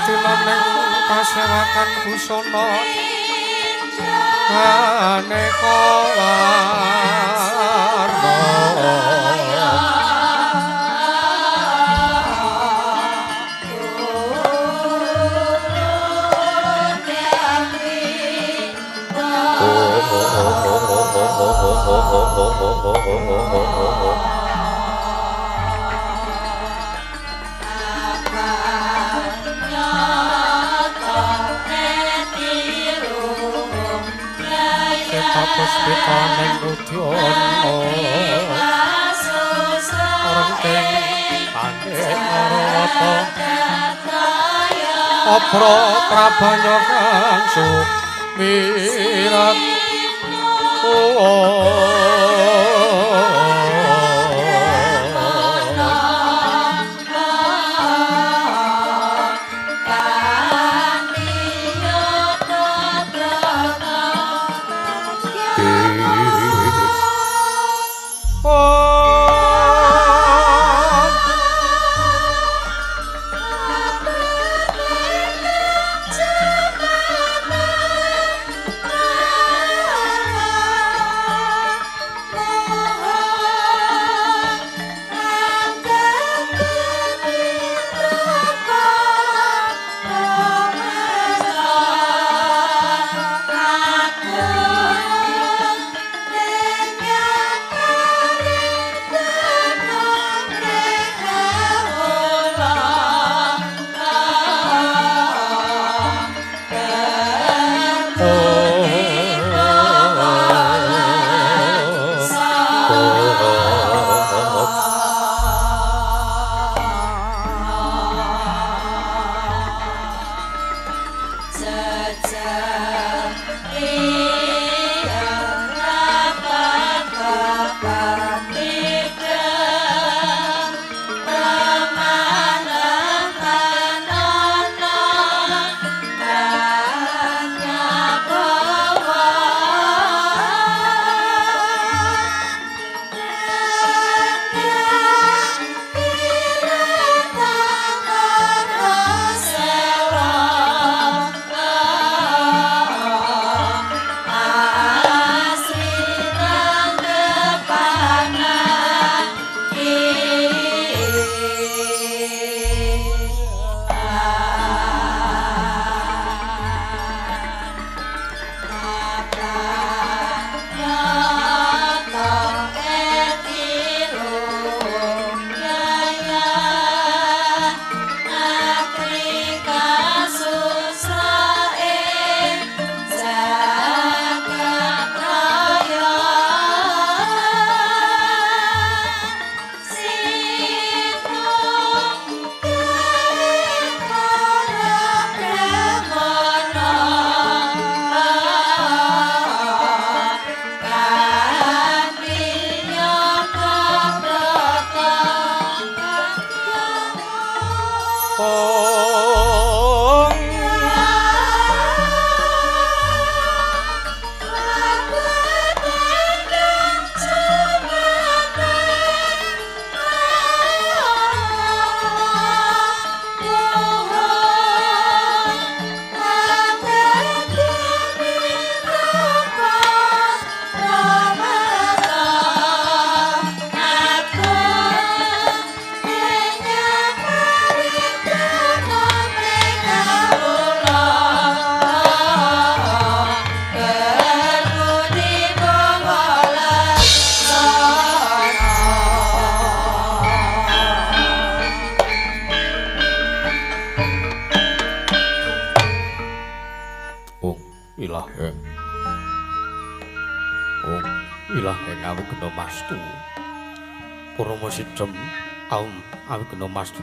Kadina ning kasewakan busana aneka warna. Puspita ning udyana rengking pandhe Narawata Apra prabanya kang sumirat.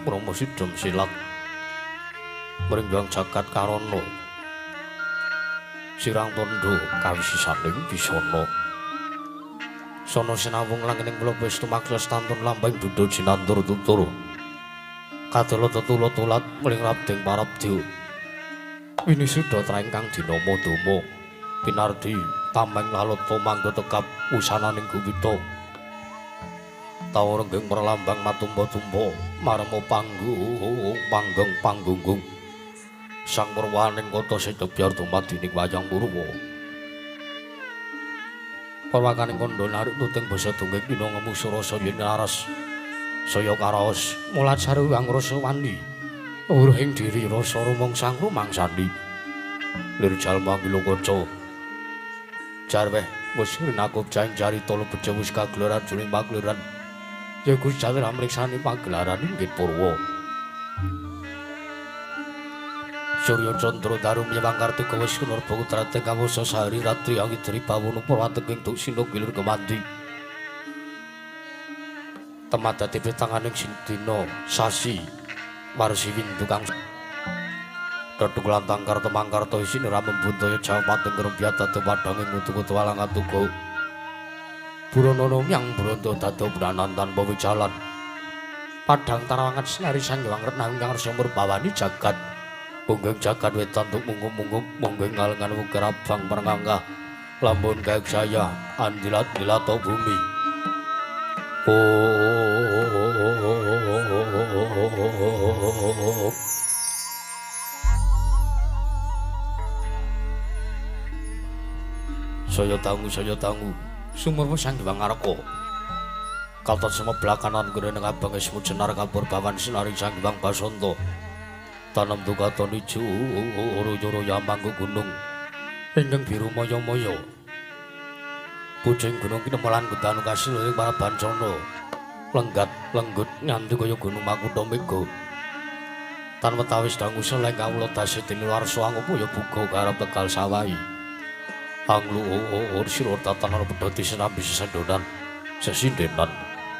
Purama sidhem silat mringgang jagat karana sirang tandha kawisisaning bisana sana sinawung langening mlebu tumaksa stantun lambang dudu jinantur tutur kadala tetula tulat mring rabding parabdya winisuda traing kang dinama dama pinardi tameng lalata mangga tekap wusananing guwita tau renggeng merlambang matumpa-tumpa marma panggung panggeng panggunggung. Sang Purwaning kota Setebyar dumadi ning wayang Purwa. Purwakaning kandha narik tuting basa dongeng dina ngemu surasa yen aras saya karaos mulat saruwang rasa wani wuruhing diri rasa rumangsang rumangsani lir jalma ngilu kaca jarweh wis rinakup jaing carita lebeja wis kagelaran jroning pagelaran ya Gusti Allah mriksani pagelaran inggih Purwa. Surya Candra Daru Myewang Kartika wis kunurba kudrate kawasa sahari ratri angidri bawana purwateking duksina gilir kemandi. Temadati pitanganing dina sasi warsi windu kang Dodok lan tangkar temangkarta isine ra membuntaya jawab tengger dadi padhange ngutu-kutu alang atuga. Buronono myang bronto dadi branan tanpa wijalan. Padhang tarawangan sinari Sang Hyang Retna ingkang rasa murbawani jagat. Pungging jagat wetan tuk munggup-munggup mungging ngalengan wukir abang perngangga lamun kaek saya andilat-dilato bumi. Oh. Saya dangu sumurmu Sang Hyang Ngarka. Katon semeblak kanan greneng abang esmu jenar kapur bawan sinari Sang Hyang Basanta. Tanem dukaton ijo uru-uru yamangku gunung ingkang biru maya-maya. Pucing gunung kinemelan gedanu kasil ing para bancana. Lenggat lenggut nganti kaya gunung Makutha Mega. Tan wetawis dangu seleng kawula dase dene warsa angupaya buga garap tegal sawahi. Anglu ur sira tatanan pedhoti sinambi sesendonan sesindenan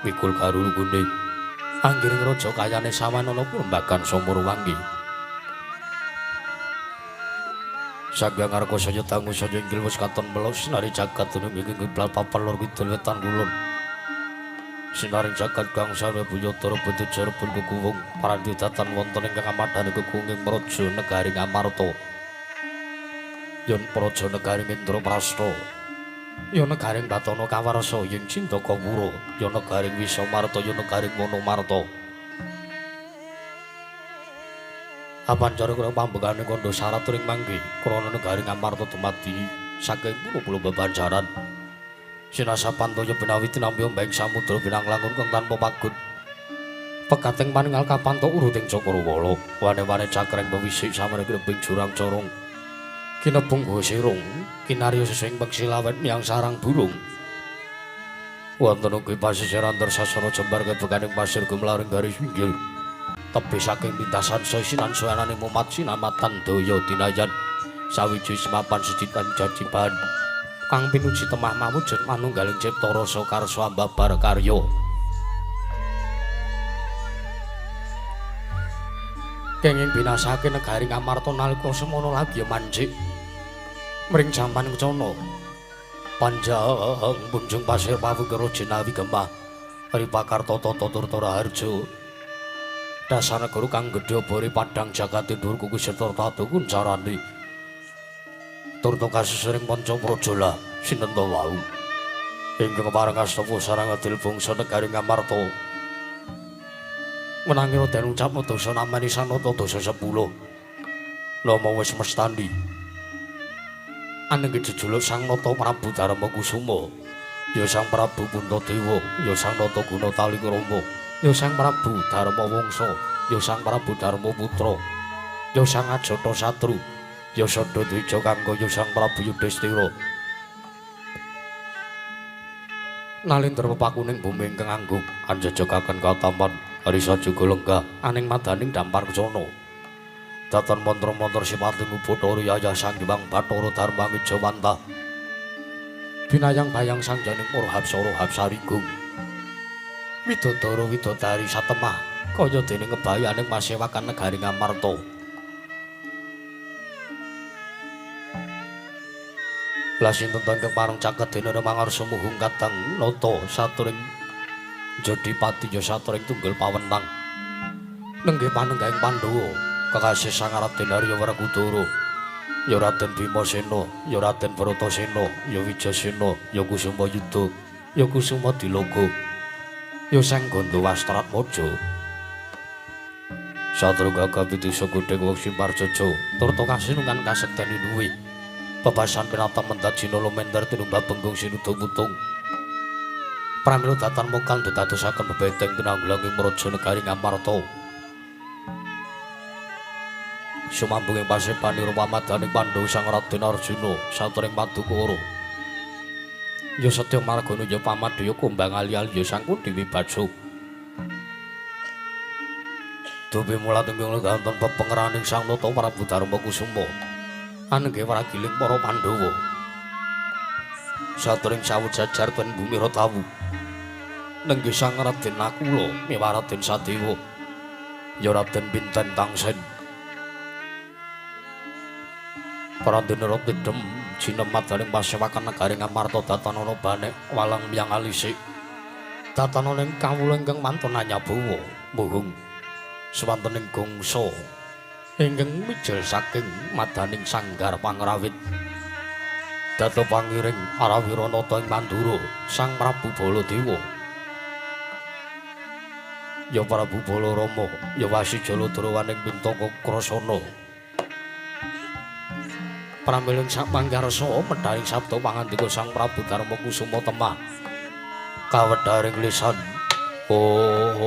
mikul garulugune. Anggiring raja kayane sawanana purembagan sumur wangi. Sang Hyang Ngarka saya dangu saya inggil wis katon melok sinari jagat dunung ing kiblat papan lor kidul wetan kulon. Sinaring jagat kang sarwa buyatara betejar pun kukuwung parandhitatan wonten ingkang amadhani kekunging praja negari Ngamarta. Yen praja negari Indraprasta, ya negaring Batana Kawarsa yen Cintakapura, ya negaring Wisamarta, ya negaring Wanamarta. Apancara kula pambekane kandha syarat ring mangke krana negari Ngamarta dumadi saking pulo-pulo bebanjaran. Sinasapantaya binawi tinampi ombeng samudra binanglangun kang tanpa pagut. Pekating paningal kapanto uruting Cakrawala, wane-wane cakreng pewisik samene grebing jurang corong. Kinebung sirung, kinarya sesing peksilawen miang sarang burung. Wonten ugi pasisiran tersasana jembar kebekaning pasir gumlaring garis pinggir. Tebih saking pintasan sesinan suanane mumat sinamatan daya dinayan. Sawiji semapan seditan jajiban. Kang pinuji temah mawujud manunggaling cipta rasa karsa ambabar karya. Kenging binasake negari Ngamarta nalika semono lagi mancik. Mring jampan kencana. Panjang punjung pasir pawukira jinawi gemah. Ripakarta tata turta raharja. Dasar negara kang gedhe obore padhang jagate dhuwur kuku serta tatu kuncarane. Turta kasusering panca praja sinten ta wau. Ingkang pareng asta sareng adil bangsa negari Ngamarta. Menangira den ucap dosa namani sanata dosa 10. Nama wis mestani. Anengge jejuluk Sang Nata Prabu Darma Kusuma. Ya Sang Prabu Puntadewa, ya Sang Nata Guna Talikrama, ya Sang Prabu Darma Wangsa, ya Sang Prabu Darma Putra, ya Sang Ajata Satru, ya Sada Dwija Kangga, ya Sang Prabu Yudhistira. Nalindra pepakuning bumi ingkang anggung anjejekaken kataman risa juga lenggah aning madaning dampar kencana. Datan mantra-mantra sipating Bathara Yayah Sang Hyang Bathara Darma Ngejawantah. Binayang bayang sang janing para hapsara hapsarigung. Widodara widodari satemah kaya dene ngebayaning masewakan negari Ngamarta. Lah sinten ta ingkang pareng caket dene mangarsa muhung kadang nata saturing jodipati ya saturing tunggul pawenang. Nenggih panenggahing Pandhawa kekasih Sang Raden Arya Werkudara, ya Raden Bimasena, ya Raden Bratasena, ya Wijasena, ya Kusuma Yuda, ya Kusuma Dilaga, ya Sang Gandha Wastratmaja. Satru gagah pitusa godheng wong Simparjaja turta kasinungan kasekten luwih. Bebasan pinata mendat jina lumender tinumbah benggung sinuda putung. Pramila datan mokal ditadosaken bebeteng tinanggulang ing praja negari Ngamarta. Sumambung ing pasepanira pamadaning Pandhawa Sang Raden Arjuna satring Madukara. Ya setya margana ya pamadya kumbang ali-ali ya Sang Kunthi Wibaja. Dupi mulat ing ganton pepengeraning Sang Nata Prabu Darma Kusuma. Anengge wragiling para Pandhawa. Satring sawut jajar ten bumi Ratawu. Nenggih Sang Raden Nakula miwah Raden Sadewa. Ya Raden Pinten Tangsen. Parandene tidhem jinemadaning pasewakan negari Ngamarta datanana banek walang miyang alisik. Datanana ing kawula ingkang mantun anyabawa muhung swantening gongsa ingkang mijil saking madaning sanggar pangrawit. Data pangiring Arawiranata ing Mandura Sang Prabu Baladewa. Ya Prabu Balarama ya Wasi Jaladrawaning Pintaka Krasana. Pramila sak manggarsa medharing sabda pangandika Sang Prabu Darma Kusuma temah kawedharing lisan. Om.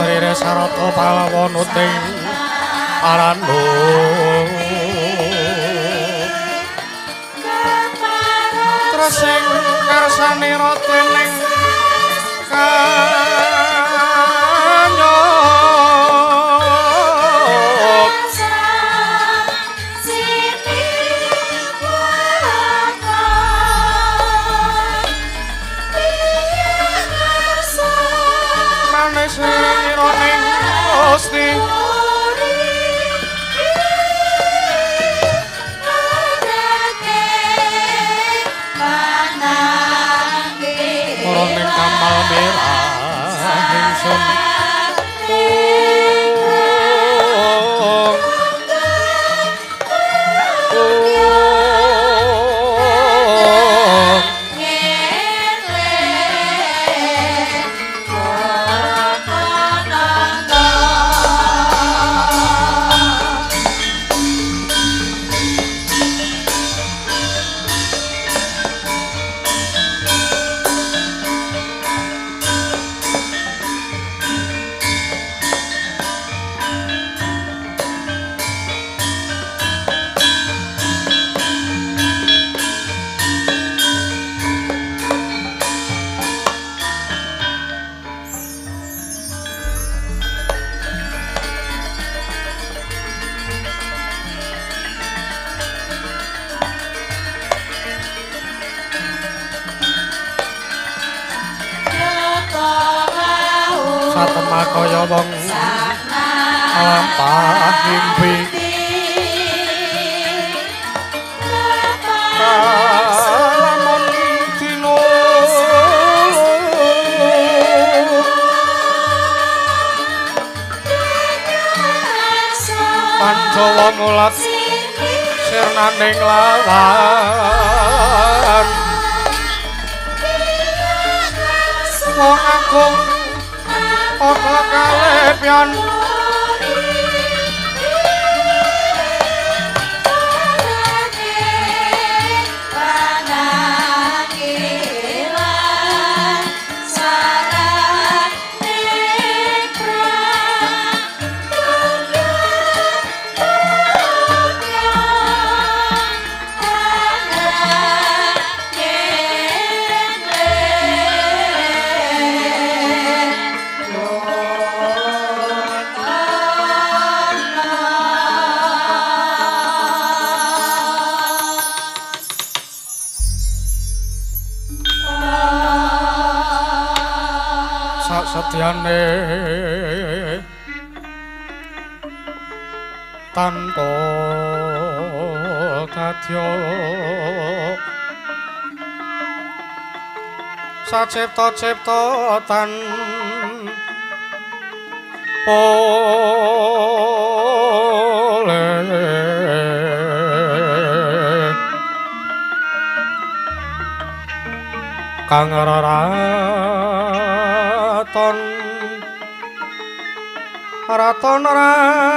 Rire sarata palawana ting arano tresing karsane radening kanyop manis iraning Gusti ning kamal merah ingsun. Satemah kaya wong lampah ngimpi lamun dina Pancawa mulat sirnaning lawan wong agung apa kalepyan Sadyane tanpa dadya sacipta-cipta tanpa kang raton raton rantas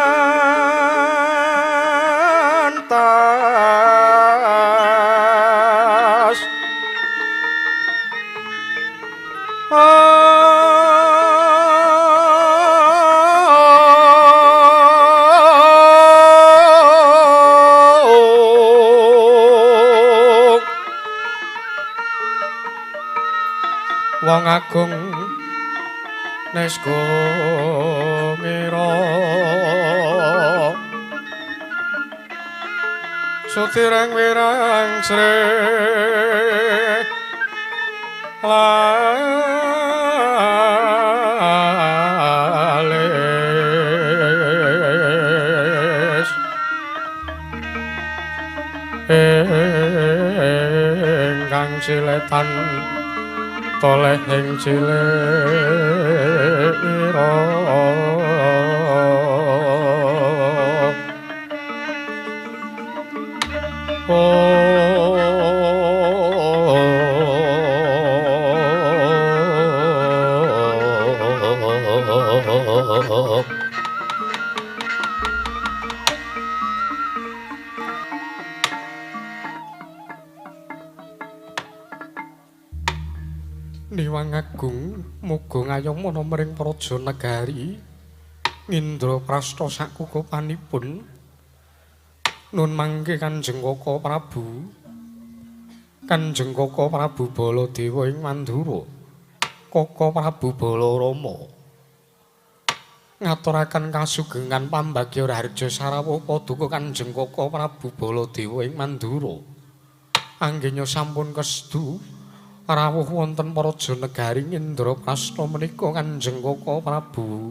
wong agung nesgo ngira sutireng wirang sre lalis ingkang ciletan toleh ing cilik ira. Niwang agung muga ngayomana mring praja negari Indraprasta sakukupanipun. Nun mangke Kanjeng Kaka Prabu, Kanjeng Kaka Prabu Baladewa ing Mandura, Kaka Prabu Balarama ngaturaken kasugengan pambagya raharja sarawuh paduka Kanjeng Kaka Prabu Baladewa ing Mandura. Anggenya sampun kesedu rawuh wonten praja negari Indraprasta menika Kanjeng Kaka Prabu,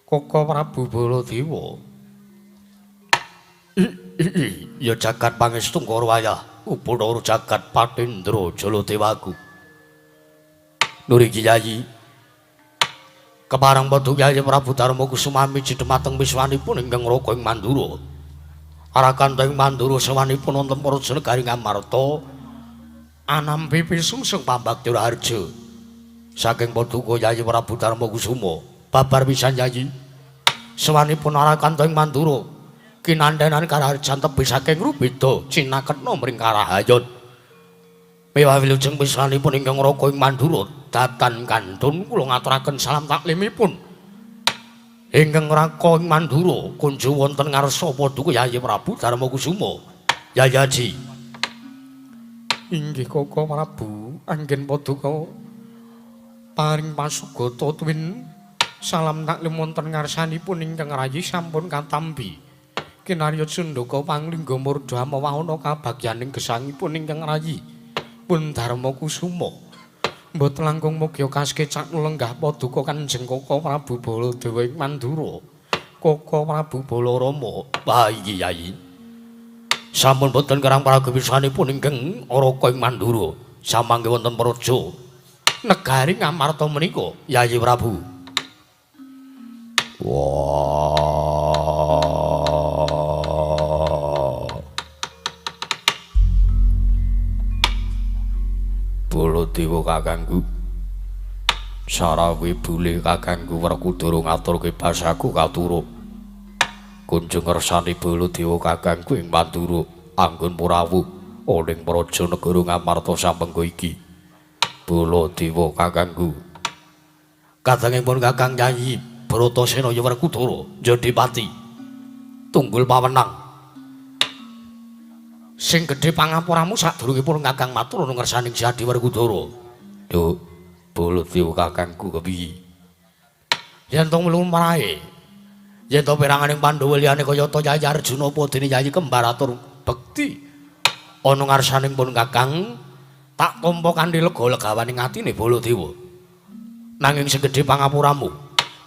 Kaka Prabu Baladewa. Ya jagat pangestu karo wayah Upacara jagat Patendra Jaladewaku. Nuri Kyai kepareng padha Kyai Prabu Darma Kusuma miji dhumateng wiswanipun ingkang raka ing Mandura. Arakanta ing Mandura sawanipun wonten praja negari Ngamarta anampi pisungsung pambakti raharja saking paduka Kyai Prabu Darma Kusuma. Babar pisan Kyai, sawanipun arakanta ing Mandura kinantenan karaharjan tebih saking rubeda cinaketna mring karahayon. Mewah wilujeng pisanipun ingkang raka ing Mandura datan kantun kula ngaturaken salam taklimipun. Ingkang raka ing Mandura kunjuk wonten ngarsa paduka Kyai Prabu Darma Kusuma. Yayi Aji. Inggih Kaka Prabu, anggen paduka paring pasugata tuwin salam taklim wonten ngarsanipun ingkang rayi sampun katampi. Kinarya Cundaka panglingga murda amawahana kabagyaning gesangipun ingkang rayi pun Darma Kusuma. Mboten langkung mugia kasekecak lenggah paduka Kanjeng Kaka Prabu Baladewa ing Mandura, Kaka Prabu Balarama. Wah iki Yayi, sampun boten kerang pragewisanipun ingkang raka ing Mandura samangke wonten praja negari Ngamarta menika Yayi Prabu. Wah, Baladewa kakangku, sarawe bulih kakangku Werkudara ngaturke basaku katuruk. Kunjung ngersani Baladewa kakangku ing Mandura anggon purawuh ning praja negara Ngamarta sampengga iki. Baladewa kakangku, kadangipun Kakang Yayi Bratasena ya Werkudara Jodipati tunggul pawenang sing gedhe pangapuramu sadurungipun Kakang matur nuwun ngersaning Adi Werkudara. Nduk, Baladewa kakangku kepiye? Yen to lumrahe, yen to peranganing Pandhawa liyane kayata Yayi Arjuna apa dene Yayi Kembar atur bekti ana ngarsaning pun Kakang tak tampa kanthi lega legawaning atine Baladewa. Nanging sing gedhe pangapuramu,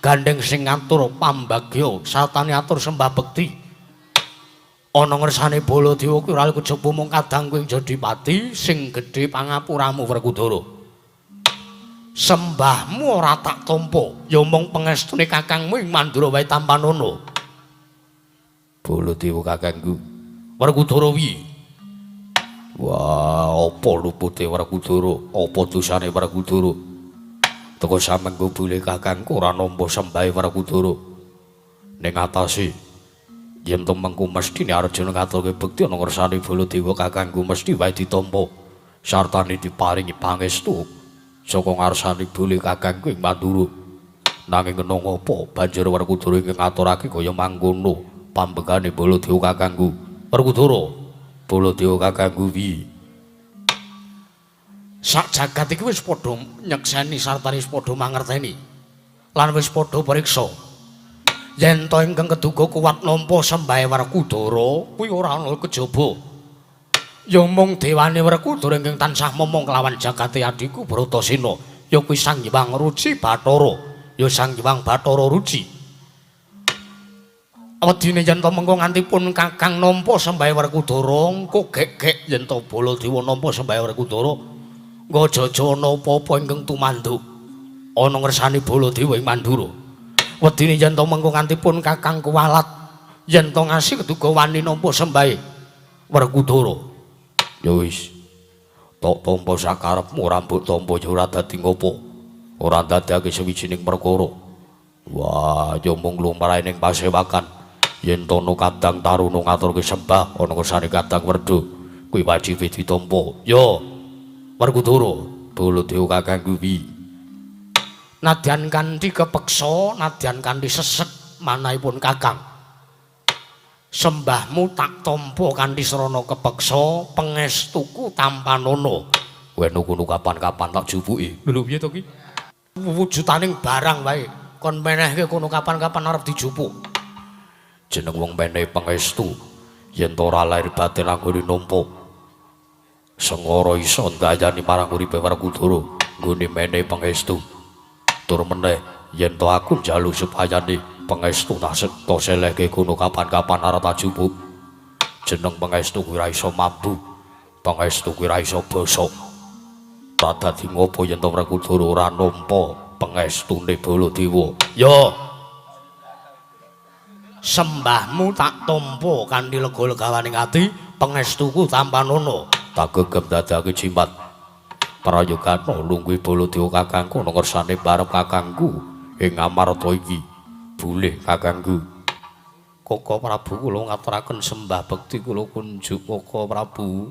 gandeng sing ngatur pambagya sartane atur sembah bekti. Ana ngersane Baladewa kuwi ora kejaba mung kadangku ing Jodipati sing gedhe pangapuramu Werkudara. Sembahmu ora tak tampa, ya mung pengestune kakangmu ing Mandura wae tampanana. Baladewa kakangku, Werkudara piye? Wah, apa lupute Werkudara? Apa dosane Werkudara? Teka samengko bule kakangku ora nampa sembahe Werkudara. Ning atase yen to mengko mesthine Arjuna ngaturke bekti ana ngersane Baladewa kakangku mesti wae ditampa sartane diparingi pangestu saka ngarsane bule kakangku ing Mandura. Nanging kena ngapa banjur Werkudara ingkang ngaturake kaya mangkono pambekane Baladewa kakangku. Werkudara, Baladewa kakangku piye? Sak jagat iki wis padha nyekseni sartane wis padha mangerteni lan wis padha priksa. Yen to ingkang keduga kuwat nampa sembahe Werkudara kuwi ora ana kejaba. Ya mung dewane Werkudara ingkang tansah momong kelawan jagate adhiku Bratasena, ya kuwi Sang Hyang Ruci Bathara, ya Sang Hyang Bathara Ruci. Wedine yen to mengko nganti pun kakang nampa sembahe Werkudara, engko gek-gek yen to Baladewa nampa sembahe Werkudara, nggo aja-aja ana apa-apa ingkang tumanduk ana ngersane Baladewa ing Mandura. Wedine yen to mengko nganti pun kakang kuwalat yen to ngasih keduga wani nampa sembahe Werkudara. Ya wis, tok tampa sakarepmu ora mbok tampa ya ora dadi ngopo, ora ndadekake sawijining perkara. Wah, ya mung lumrahe ning pasewakan yen to ana kadang taruna ngaturke sembah ana ngersane kadang Werda kuwi wajibe ditampa. Ya Werkudara, Baladewa kakangku piye? Nadyan kanthi kepeksa, nadyan kanthi sesek manahipun kakang. Sembahmu tak tampa kanthi srana kepeksa, pangestuku tampanana. Weno kono kapan-kapan tak jupuki. Lho piye to ki? Wujutaning barang wae kon menehke kono kapan-kapan arep dijupuk. Jeneng wong menehi pangestu yen to ora lair batin anggone nampa. Sengara iso ndayani marang uripe Werkudara nggone menehi pangestu. Tur meneh yen to aku njaluk supayane pangestu tak sekta selehke kono kapan-kapan arep tak jupuk. Jeneng pangestu kuwi ora iso mambu, pangestu kuwi ora iso bosok. Tak dadi ngopo yen to Werkudara ora nampa pangestune Baladewa? Ya, sembahmu tak tampa kanthi lega-legawaning ati, pangestuku tampanana. Tak gegem dadake jimat. Prayogana lungguhe Baladewa kakangku ana ngersane barep kakangku ing Amarta iki. Bulih kakangku. Koko Prabu kula ngaturaken sembah bekti kula kunjuk Koko Prabu.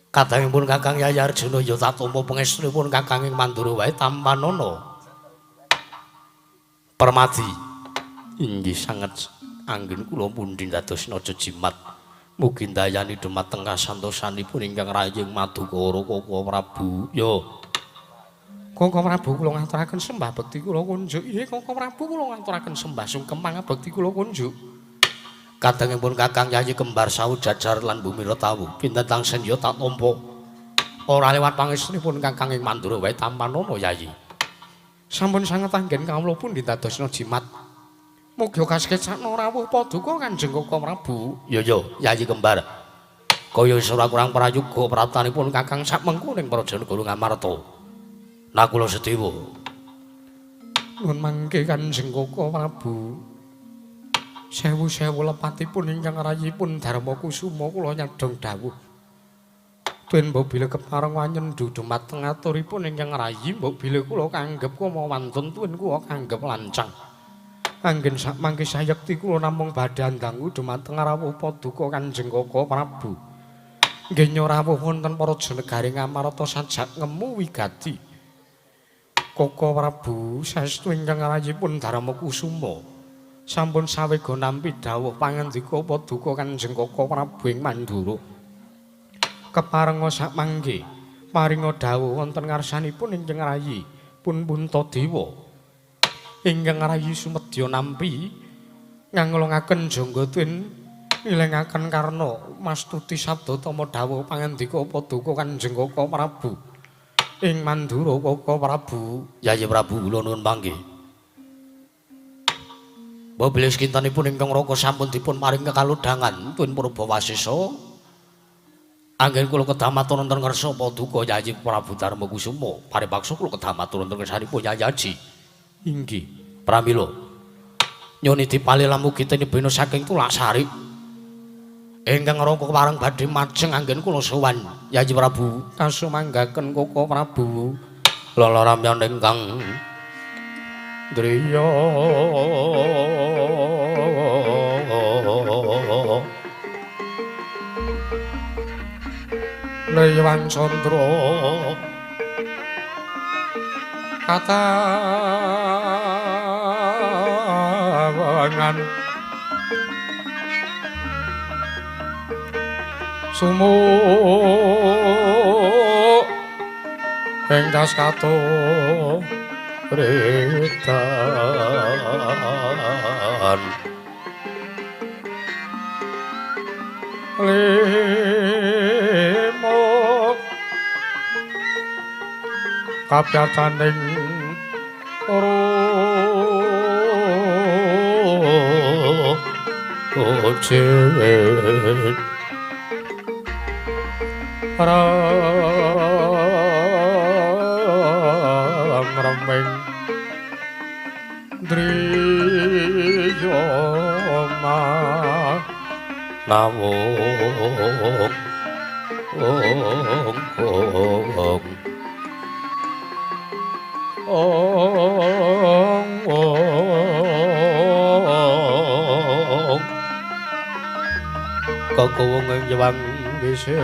Kadangipun Kakang Yayi Arjuna ya tak tampa pangestunipun Kakang ing Mandura wae tampanana. Permadi inggih sanget anggen kula pundi dados naja jimat. Mugi ndayani dumateng kasantosanipun ingkang raying Madukara Koko Prabu. Ya. Koko Prabu kula ngaturaken sembah bekti kula kunjuk. Inggih Koko Prabu kula ngaturaken sembah sungkem pangabekti kula kunjuk. Kadangipun Kakang Yayi kembar sawu jajar lan bumi retawu pinten tangsen ya tak tampa. Ora lewat pangestunipun Kakang ing Mandura wae tampanana Yayi. Sampun sanget anggen kawula pundi dadosna jimat. Mugi kaseketsakna rawuh paduka Kanjeng Koko Prabu. Ya ya Yayi kembar. Kaya wis ora kurang prayoga praptanipun Kakang sakmengko ning Praja Negara Ngamarta. Nakula Sedewa. Nuwun mangke Kanjeng Koko Prabu. Sewu-sewu lepatipun ingkang rayipun Darma Kusuma kula nyadhong dawuh. Tuen mbok bilih kepareng wanyendu dumateng aturipun ingkang rayi, mbok bilih kula kanggep kama wantun tuen kula kanggep lancang. Anggen sakmangke sayekti kula namung badhe andangu dumateng rawuh paduka Kanjeng Koko Prabu. Nggih rawuh wonten Praja Negari Ngamarta sajak ngemu wigati. Koko Prabu saestu ingkang rayipun Darma Kusuma sampun sawega nampi dawuh pangandika paduka Kanjeng Koko Prabu ing Mandura. Keparenga sakmangke paringa dawuh wonten ngarsanipun ingkang rayi pun Puntadewa. Ingkang rayi sumedya nampi nganglungaken jangga tuen nilengaken karna mastuti sabda tama dawuh pangandika paduka Kanjeng Koko Prabu. Ing Mandura Koko Prabu. Yayi Prabu kula nuwun panggih. Mbok bilih sekintenipun ingkang Raka sampun dipun paring kekalodhangan Tuwin Purbawasesa. Anggen kula kedah matur wonten ngarsa paduka Yayi Prabu Darmakusuma. Paripaksa kula kedah matur wonten ngarsanipun Yayi Aji. Inggih, pramila nyoni dipalilah mugi tinebina saking tulak sarik. Ingkang Raka kepareng badhe majeng anggen kula sowan Yayi Prabu. Kasumanggaken Koko Prabu. Lalaramyan ingkang driya Lewang candra katawangan sumuk ing das kato redan limuk kapyacaning ojek rang remeng driya nawung ong ong ong ong kekowong ing Hyang Wisesa.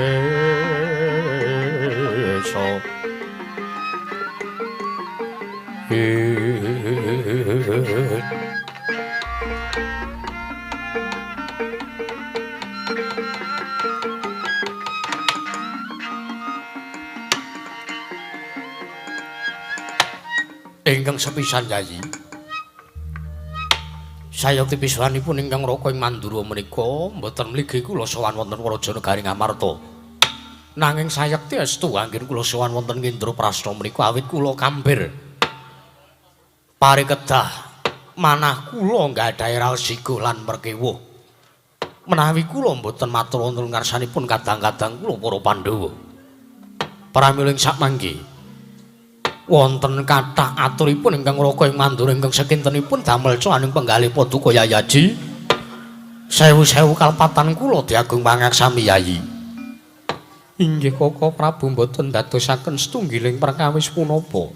Ingkang sepisan Yayi, sayekti pisuwanipun ingkang Raka ing Mandura menika mboten mligi kula sowan wonten Praja Negari Ngamarta. Nanging sayekti estu anggen kula sowan wonten Indraprasta menika awit kula kambir pari kedah manah kula nggadahi raos sigo lan merkewuh. Menawi kula mboten matur wonten ngarsanipun kadang-kadang kula para Pandhawa. Pramila ing sakmangke wonten kathah aturipun ingkang Raka ing Mandura ingkang sakintenipun damel cuaning penggalih paduka Yayi Aji. Sewu-sewu kalpatan kula diagung pangaksami Yayi. Inggih Koko Prabu mboten dadosaken setunggiling perkawis punapa.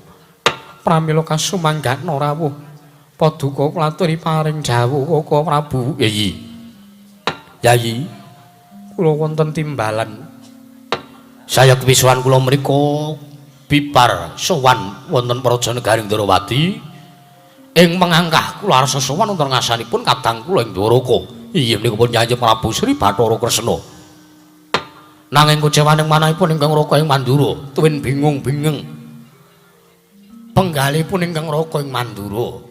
Pramila kasumanggakna rawuh paduka kula aturi paring dawuh Koko Prabu. Yayi. Yayi, kula wonten timbalan. Sayekti pisuwan kula menika bibar sowan wonten Praja Negari Ndrawati ing mengangkah kula arsa sowan wonten ngasanipun kadang kula ing Dwaraka. Inggih menika pun Yayi Prabu Sri Bathara Kresna. Nanging kucewaning manahipun ingkang Raka ing Mandura tuwin bingung-bingeng. Penggalihipun ingkang Raka ing Mandura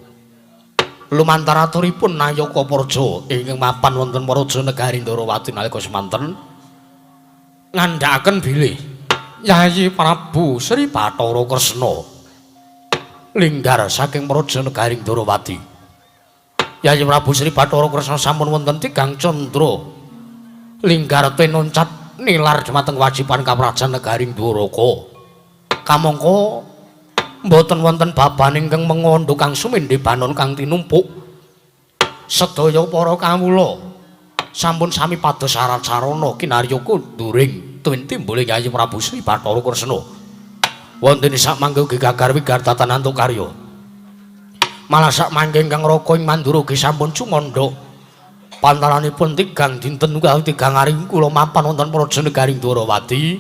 lumantar aturipun Nayaka Praja ingkang mapan wonten Praja Negari Ndrawati nalika semanten ngandhakaken bilih Yayi Prabu Sri Bathara Kresna linggar saking Praja Negari Ndrawati. Yayi Prabu Sri Bathara Kresna sampun wonten tigang candra linggar tinuncat nilar dumateng kewajiban kaprajan negari Dwaraka. Kamangka mboten wonten baban ingkang mengondo kang sumindhe banon kang tinumpuk. Sedaya para kawula sampun sami pados syarat sarana kinarya kunduring tuwin timbule Yayi Prabu Sri Bathara Kresna. Wonten sak mangke ugi gagar wigar tatanan karya. Malah sak mangke ingkang Raka ing Mandura ugi sampun sumandha. Pantaranipun tigang dinten utawi tigang ari kula mapan wonten Praja Negari Ndrawati.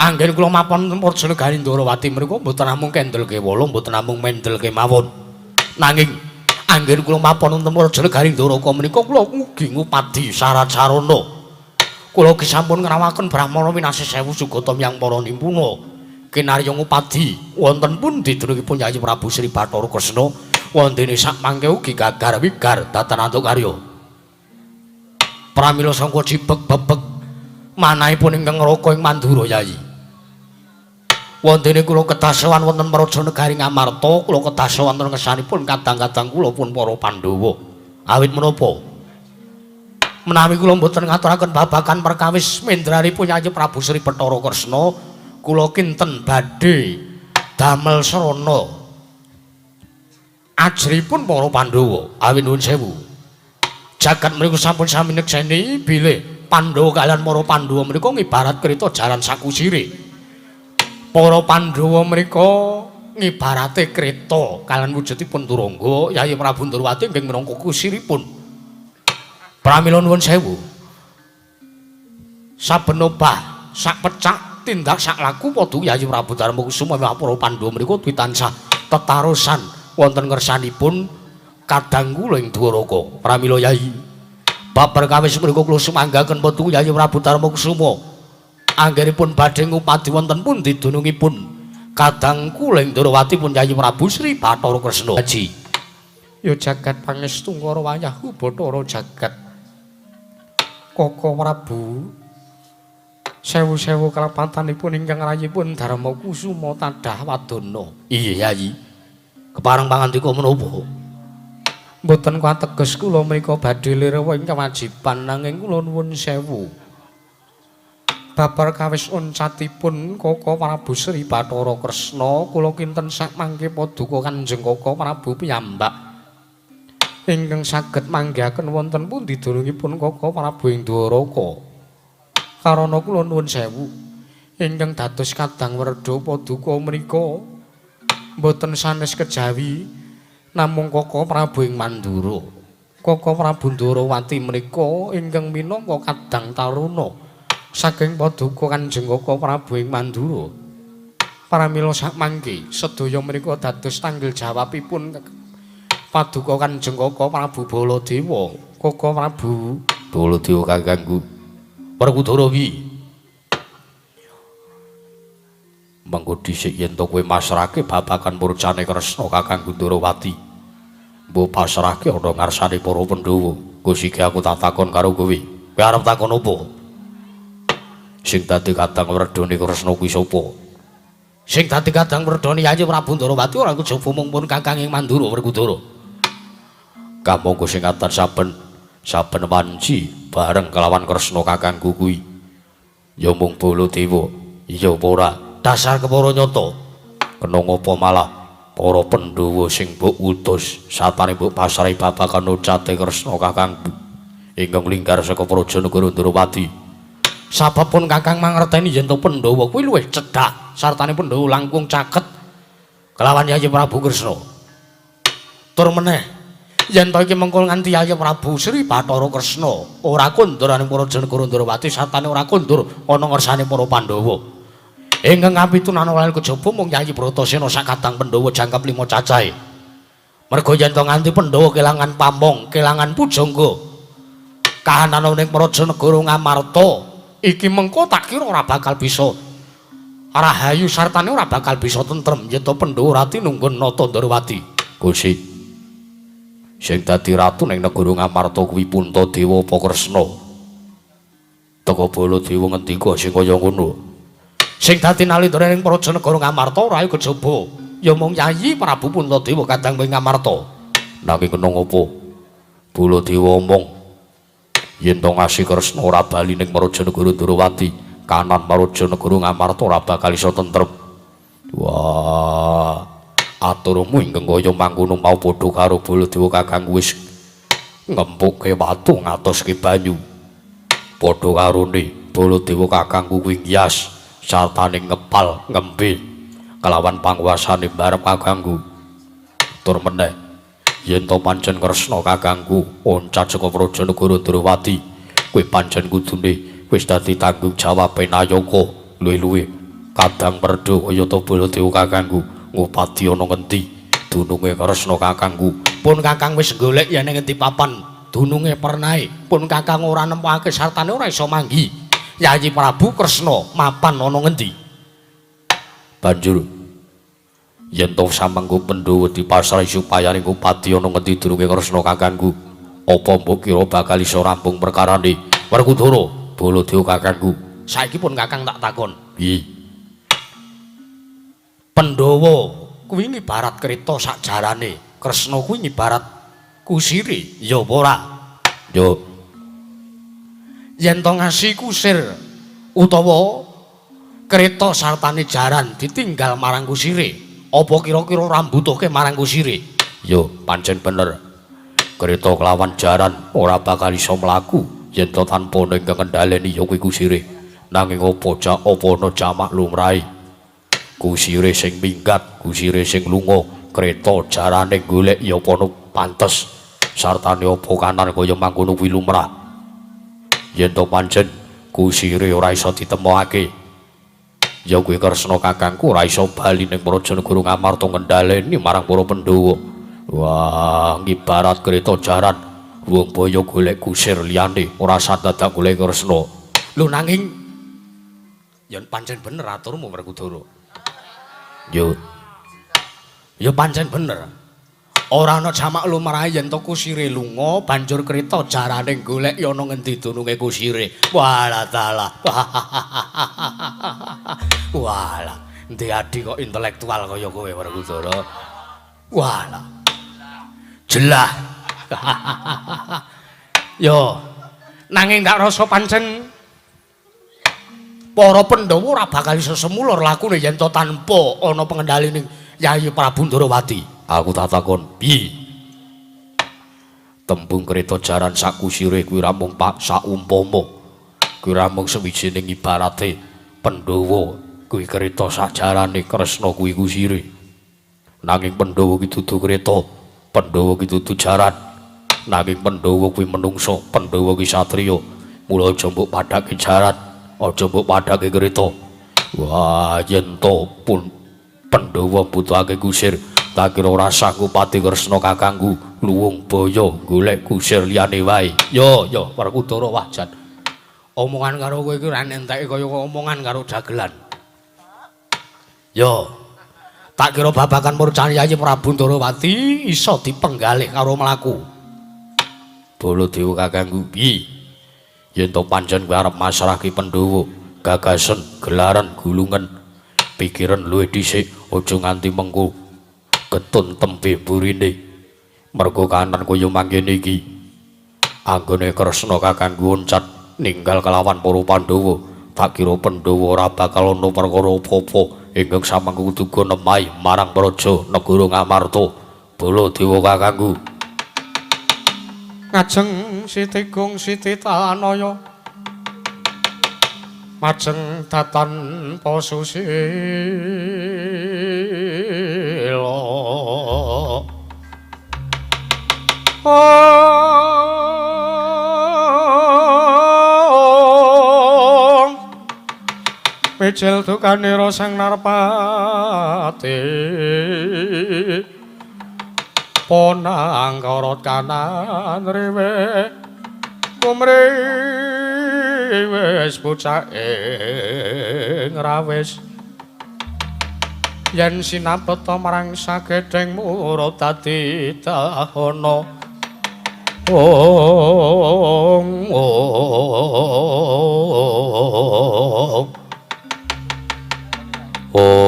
Anggen kula mapan wonten Praja Negari Ndrawati menika mboten namung kendel kewala, mboten namung mendel kemawon. Nanging anggen kula mapan wonten Praja Negari Dwaraka menika kula ugi ngupadi syarat sarana. Kula ugi sampun ngrawaken brahmana winasih sewu sugata miyang para nimpuna. Kinarya ngupadi wonten pundi dunungipun Yayi Prabu Sri Bathara Kresna wontene sak mangke ugi gagar wigar datan antuk karya. Pramila sangka cibek bebek manahipun ingkang Raka ing Mandura Yayi. Wontene kula kedasowan wonten Praja Negari Ngamarta, kula kedasowan wonten ngersanipun kadang-kadang kula pun para Pandhawa. Awit menapa? Menawi kula mboten ngaturaken babagan perkawis mendranipun Yayi Prabu Sri Bathara Kresna, kula kinten badhe damel srana ajripun para Pandhawa. Awit nuwun sewu. Jagat mriku sampun sami nekseni bilih Pandhawa kaliyan para Pandhawa menika ngibarat kreta jaran sakusire. Para Pandhawa menika ngibarate kreta kaliyan wujudipun Turangga, Yayi Prabu Ndorowati nggih minangka kusiripun. Pramila nuwun sewu. Saben obah, sak pecak, tindak sak laku padha Yayi Prabu Darmakusuma miwah para Pandhawa menika ditansah tetarosan wonten ngersanipun kadang kula ing Dwaraka. Pramila Yayi, bab perkawis menika kula sumanggaken padha Yayi Prabu Darmakusuma. Anggenipun badhe ngupadi wonten pundi dunungipun kadang kula ing Ndorowati pun Yayi Prabu Sri Bathara Kresna. Haji. Ya jagat pangestu ngara wayahku Bathara jagat. Koko Prabu sewu-sewu kalepatanipun ingkang rayipun Darmakusuma tadah wadana. Iya Yayi. Kepareng pangandika menapa? Mboten kateges kula menika badhe lirewa ing kewajiban nanging kula nuwun sewu. Babar kawis oncatipun Koko Prabu Sri Bathara Kresna kula kinten sakmangke paduka Kanjeng Koko Prabu piyambak ingkang saged manggihaken wonten pundi dunungipun Koko Prabu ing Dwaraka. Karana kula nuwun sewu ingkang dados kadang werdha paduka menika mboten sanes kejawi namung Koko Prabu ing Mandura. Koko Prabu Ndorowati menika ingkang minangka kadang taruna saking paduka Kanjeng Koko Prabu ing Mandura. Pramila sakmangke sedaya menika dados tanggel jawabipun paduka Kanjeng Koko Prabu Baladewa. Koko Prabu Baladewa kakangku. Werkudara wi. Mengko dhisik yen to kowe masrahke babagan murcane Kresna kakangku Ndorowati. Mbok pasrahke ana ngarsane para Pandhawa. Gus iki aku tak takon karo kowe. Kowe arep takon apa? Sing dadi kadang werdhane Kresna kuwi sapa? Sing dadi kadang werdhane Yayi Prabu Ndorowati ora kejaba mung pun kakang ing Mandura Werkudara. Kamangka sing atan saben saben wanci bareng kelawan Kresna kakangku kuwi ya mung Baladewa. Iya apa ora? Dasar kepara nyata. Kena ngapa malah para Pandhawa sing mbok utus satane mbok pasrahi babagan ucate Kresna kakangku ingkang linggar saka praja negara Ndorowati. Sabab pun kakang mangerteni yen to Pandhawa kuwi luwih cedhak sartane Pandhawa langkung caket kelawan Yayi Prabu Kresna. Tur meneh yen to iki mengko nganti Yayi Prabu Sri Bathara Kresna ora kondur ning praja negara Ndorowati sartane ora kondur ana ngersane para Pandhawa. Ingkang kapitu nana lan kejaba mung Yayi Bratasena sakadang Pandhawa jangkep 5 cacahe. Merga yen to nganti Pandhawa kelangan pamong, kelangan pujangga, kahanan ning praja negara Ngamarta iki mengko tak kira ora bakal bisa rahayu sartane ora bakal bisa tentrem yen to Pandhawa ora tinunggun nata Ndorowati. Gusti sing dadi ratu ning negara Ngamarta kuwi Puntadewa apa Kresna? Teka Baladewa ngendika sing kaya ngono. Sing dadi nalindra ning praja negara Ngamarta ora kejaba ya mung Yayi Prabu Puntadewa kadang ing Ngamarta. Nanging kena ngopo? Baladewa omong yen to ngasih Kresna ora bali ning praja negara Ndorowati, kanan praja negara Ngamarta ora bakal iso tentrem. Wah, aturmu ingkang kaya mangkono mau padha karo Baladewa kakangku wis ngempukke watu ngatoske banyu. Padha karone Baladewa kakangku kuwi ngiyas sartane ngepal ngembe kelawan panguasane barep kakangku. Tur meneh yen to pancen Kresna kakangku oncat saka praja negara Ndorowati kuwi pancen kudune wis dadi tanggung jawabe nayaka luwih-luwih kadang werdha kaya ta Baladewa kakangku ngupadi ana ngendi dununge Kresna kakangku. Pun kakang wis golek yen ning ngendi papan dununge pernahe, pun kakang ora nemokake sartane ora iso manggi Yayi Prabu Kresna mapan ana ngendi. Banjur yen to samangga Pandhawa dipasrahi supaya ning upadi ana ngendi dununge Kresna kakangku, apa mbok kira bakal iso rampung perkarane? Werkudara, Baladewa kakangku, saiki pun kakang tak takon. Piye? Pandhawa kuwi ngibarat kreta sak jarane, Kresna kuwi ngibarat kusire, ya apa ora? Yo. Yen to ngasi kusir utawa kreta sartane jaran ditinggal marang kusire, apa kira-kira ora mbutuhke marang kusire? Yo, pancen bener. Kreta kelawan jaran ora bakal iso mlaku yen to tanpa ana ingkang ngendhaleni ya kuwi kusire. Nanging apa apa ana jamak lumrahe? Kusire sing minggat, kusire sing lunga, kreta jarane golek ya apa ana pantes. Sartane apa kanan kaya mangkono kuwi lumrah. Yen to pancen kusire ora iso ditemokake, ya kuwi Kresna kakangku ora iso bali ning Praja Negara Ngamarta ngendhaleni marang para Pandhawa. Wah, ngibarat kreta jaran wong boyo golek kusir liyane ora sadadak golek Kresna. Lho nanging yen pancen bener aturmu Werkudara. Yo. Ya pancen bener. Ora ana jamak lumrahe yen to kusire lunga banjur kreta jarane golek ya ana ngendi dununge kusire. Walah dalah. Walah, ndek adi kok intelektual kaya kowe Werkudara. Walah. Jelah. Yo. Nanging tak rasa pancen para Pandhawa ora bakal iso semulur lakune yen to tanpa ana pengendhalining Yayi Prabu Ndrawati. Aku tak takon, piye? Tembung kreta jaran sakusire kuwi ramung pak saumpama. Kuwi ramung sawijining ibarate Pandhawa kuwi kreta sajarane, Kresna kuwi kusire. Nanging Pandhawa ki dudu kreta, Pandhawa ki dudu jaran. Nanging Pandhawa kuwi menungsa, Pandhawa ki satriya. Mula aja mbok padhake jaran, aja mbok padhake kreta. Wah, yen to pun Pandhawa mbutuhake kusir, tak kira ora sanggup pati Kresna kakangku luwung baya golek kusir liyane wae. Yo, yo Werkudara wah jan. Omongan karo kowe iki ora enteke kaya omongan karo dagelan. Yo. Tak kira babagan murcane Yayi Prabu Ndrawati iso dipenggalih karo mlaku. Baladewa kakangku piye? Yen to pancen kowe arep masrahke Pandhawa, gagasen, gelaran, gulungan, pikiran luwih dhisik, aja nganti mengko getun tembe mburine. Mergo kahanan kaya mangkene iki. Anggone Kresna kakangku oncat ninggal kelawan para Pandhawa, tak kira Pandhawa ora bakal ana perkara apa-apa ingkang samangku duga nemahi marang praja negara Ngamarta. Baladewa kakangku. Ngajeng Siti Gung Siti Tanaya majeng datan posusila. Mijil dukanira sang narpati ponang karot kanan riwe kumriwis bocah ing rawis yen sinabeta marang sagedheng murut dadi dahana. Ong ong ong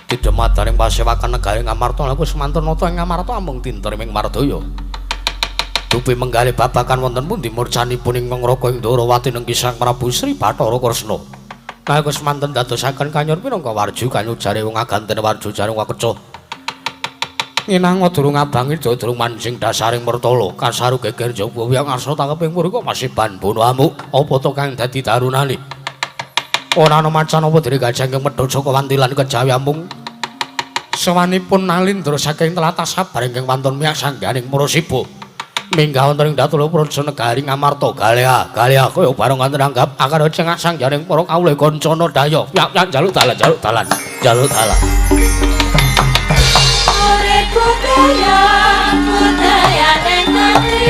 Didemadaning pasewakan negari Ngamarta laku semantun nata ing Ngamarta amung dinten ing Mardaya. Dupi menggalih babagan wonten pundi murcanipun ingkang Raka ing Ndrawati nengki Sang Prabu Sri Bathara Kresna. Nalika semanten dadosaken kanyor minangka warju kanyujare wong aganten warju jare wong kecoh. Nginang durung abangi durung manjing dasaring mertala kasaru geger jaba wiyang ngarsa tangkeping murika masih ban bono amuk apa to kang dadi darunane. Ora ana macan apa dene gajah ingkang medhot saka wantilan kejawi amung sawanipun nalindra saking tlatah sabar ingkang wonten miyak sangganing Murasiba. Minggah wonten ing Datula Praja negari Ngamarta galea galea kaya bareng wonten anggap akar cengak sangganing para kawula kancana daya yak yak jaluk dalan jaluk dalan jaluk dalan. Urip budaya budayaning ati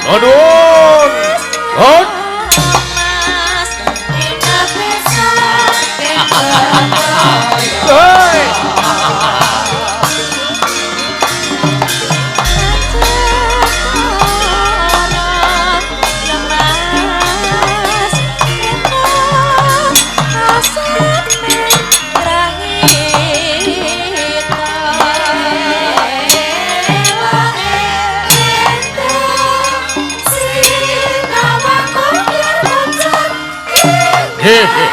Nuwun. Hot. Hei. Hehe.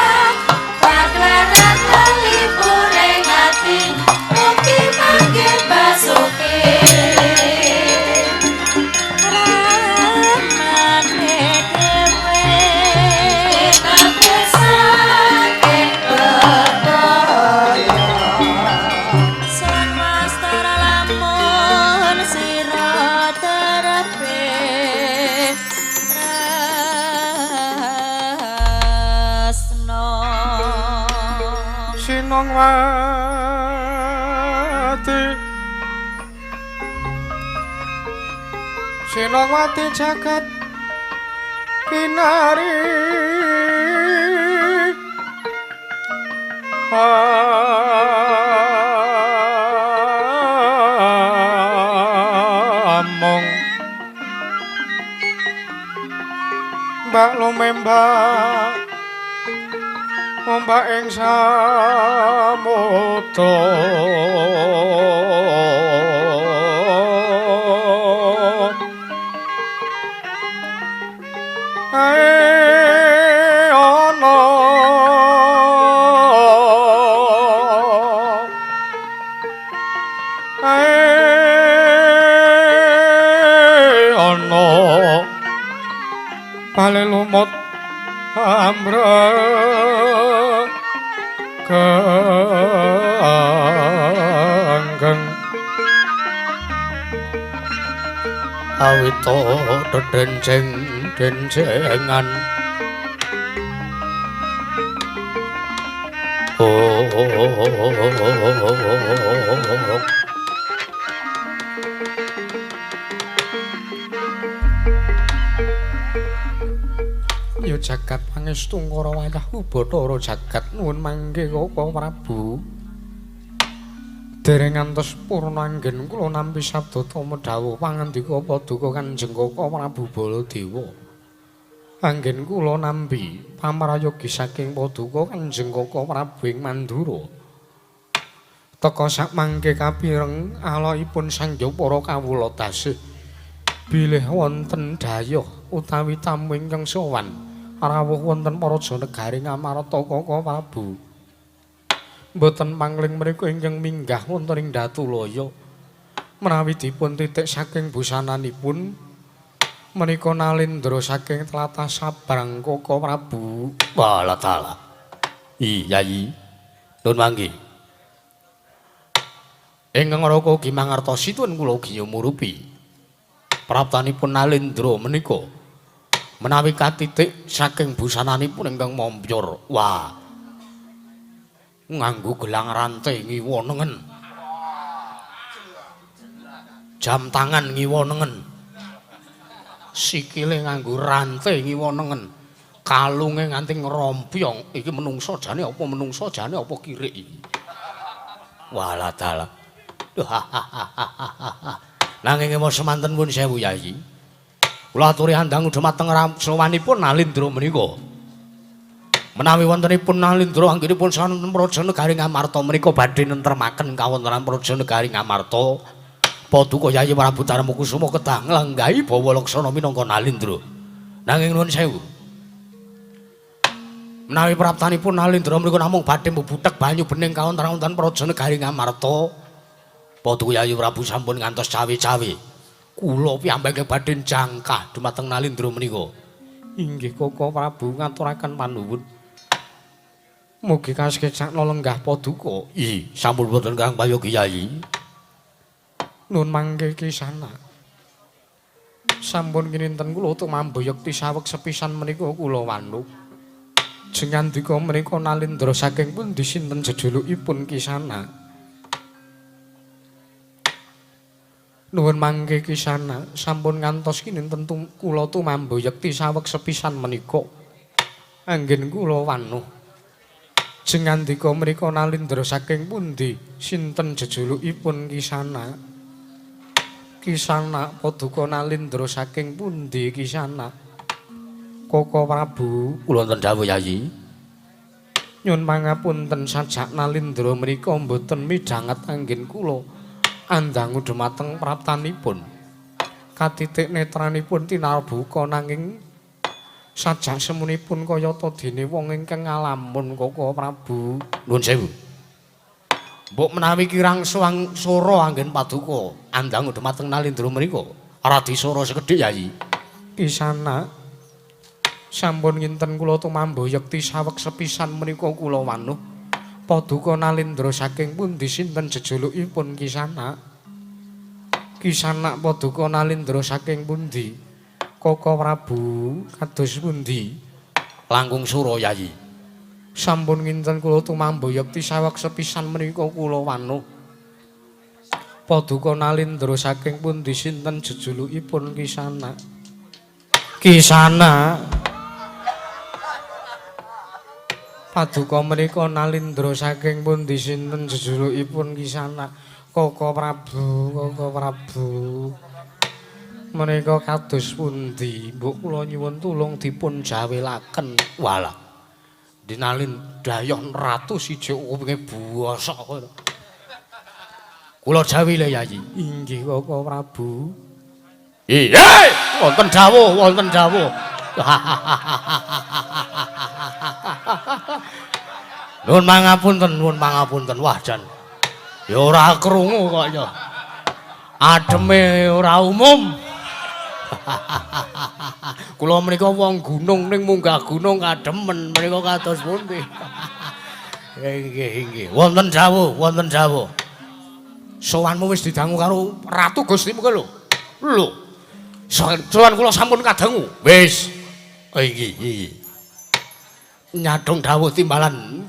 Sinongwati jagat kinari among mbak lumembak ombak ing samudra. Ae ana ae ana bale lumut ambre genggeng awita dedenceng dencengan. Oh, ya jagat pangestu ngara wayah Bathara jagat nuwun mangke Kaka Prabu. Dereng ngantos purna anggen kula nampi sabda tama dawuh pangandika paduka Kanjeng Kaka Prabu Baladewa. Anggen kula nampi pamrayogi saking paduka Kanjeng Kaka Prabu ing Mandura. Teka sakmangke kapireng alokipun sangya para kawula dasih bilih wonten dhayoh utawi tamu ingkang sowan rawuh wonten Praja Negari Ngamarta Kaka Prabu. Mboten pangling mriku ingkang minggah wonten ing Datulaya. Menawi dipun titik saking busananipun menika Nalendra saking tlatah Sabrang Kaka Prabu. Walah dalah. Iya, Yayi. Nun mangke. Ingkang raka ugi mangertosi tuwin kula ugi nyumurupi. Praptanipun Nalendra menika menawi katitik saking busananipun ingkang mompyor. Wah. Nganggo gelang rantai ngiwa nengen. Jam tangan ngiwa nengen. Sikile nganggo rantai ngiwa nengen. Kalunge nganti ngrompyong. Iki menungso jane apa menungso jane apa kirik iki. Walah dalah. Nanging emo semanten pun sewu Yayi. Kula aturi andang dhumateng sowanipun Nalendra menika. Menawi wontenipun Nalendra anggenipun sonten Praja Negari Ngamarta menika badhe nentremaken kawontenan Praja Negari Ngamarta. Paduka Yayi Prabu Darmakusuma kedah nglanggahi bawa laksana minangka Nalendra. Nanging nuwun sewu. Menawi praptanipun Nalendra menika namung badhe mbubuthek banyu bening kawontenan Praja Negari Ngamarta. Paduka Yayi Prabu sampun ngantos cawe-cawe. Kula piyambak badhe jangkah dumateng Nalendra menika. Inggih Kaka Prabu ngaturaken panuwun. Mugi kasekcakna lenggah paduka. Ih, sampun boten Kang Prayogi Yayi. Nun mangke kisana. Sampun kininten kula tumambayekti saweg sepisan menika kula wanuk. Jengandika menika Nalendra saking pundi sinten jejulukipun kisana? Nuwun mangke Kisana, sampun ngantos kinten kula tumambo yekti saweg sepisan menika. Anggen kula wanuh. Jengandika mrika Nalindra saking pundi? Sinten jejulukipun Kisana? Kisana paduka Nalindra saking pundi Kisana? Koko Prabu, kula wonten dawuh Yayi. Nyun pangapunten sajak Nalindra mrika mboten midhanget anggen kula andangu dhumateng praptanipun. Katitik netranipun tinarbuka nanging sajak semunipun kayata dene wong ingkang ngalamun Koko Prabu. Nuwun sewu. Mbok menawi kirang suwang sora anggen paduka andangu dhumateng Nalindra menika radi sora sekedhik Yayi. Kisana, sampun nginten kula tumambo yekti saweg sepisan menika kula wanuh. Paduka Nalindra saking pundi sinten jejulukipun Kisana? Kisana paduka Nalindra saking pundi? Koko Prabu kados pundi? Langkung sura Yayi. Sampun nginten kula tumambo yekti saweg sepisan menika kula wanuh. Paduka Nalindra saking pundi sinten jejulukipun Kisana? Kisana, paduka menika Nalindra saking pundi sinten jejulukipun Kisana? Koko Prabu, Koko Prabu menika kados pundi? Mbok kula nyuwun tulung dipun jawelaken. Walah. Dinalin dayoh ratu siji kupinge bosok kowe. Kula jawile Yayi. Inggih Koko Prabu. Iya, wonten dawuh, wonten dawuh. Nuwun pangapunten, nuwun pangapunten. Wah jan. Ya ora krungu kok ya. Ademe ora umum. Kula menika wong gunung ning munggah gunung kademen menika kados pundi. Inggih, inggih. Wonten dawuh, wonten dawuh. Sowanmu wis didangu karo Ratu Gustimu kuwi lho. Lho. Sowan kula sampun kadangu. Wis. Inggih, inggih. Nyadong dawuh timbalan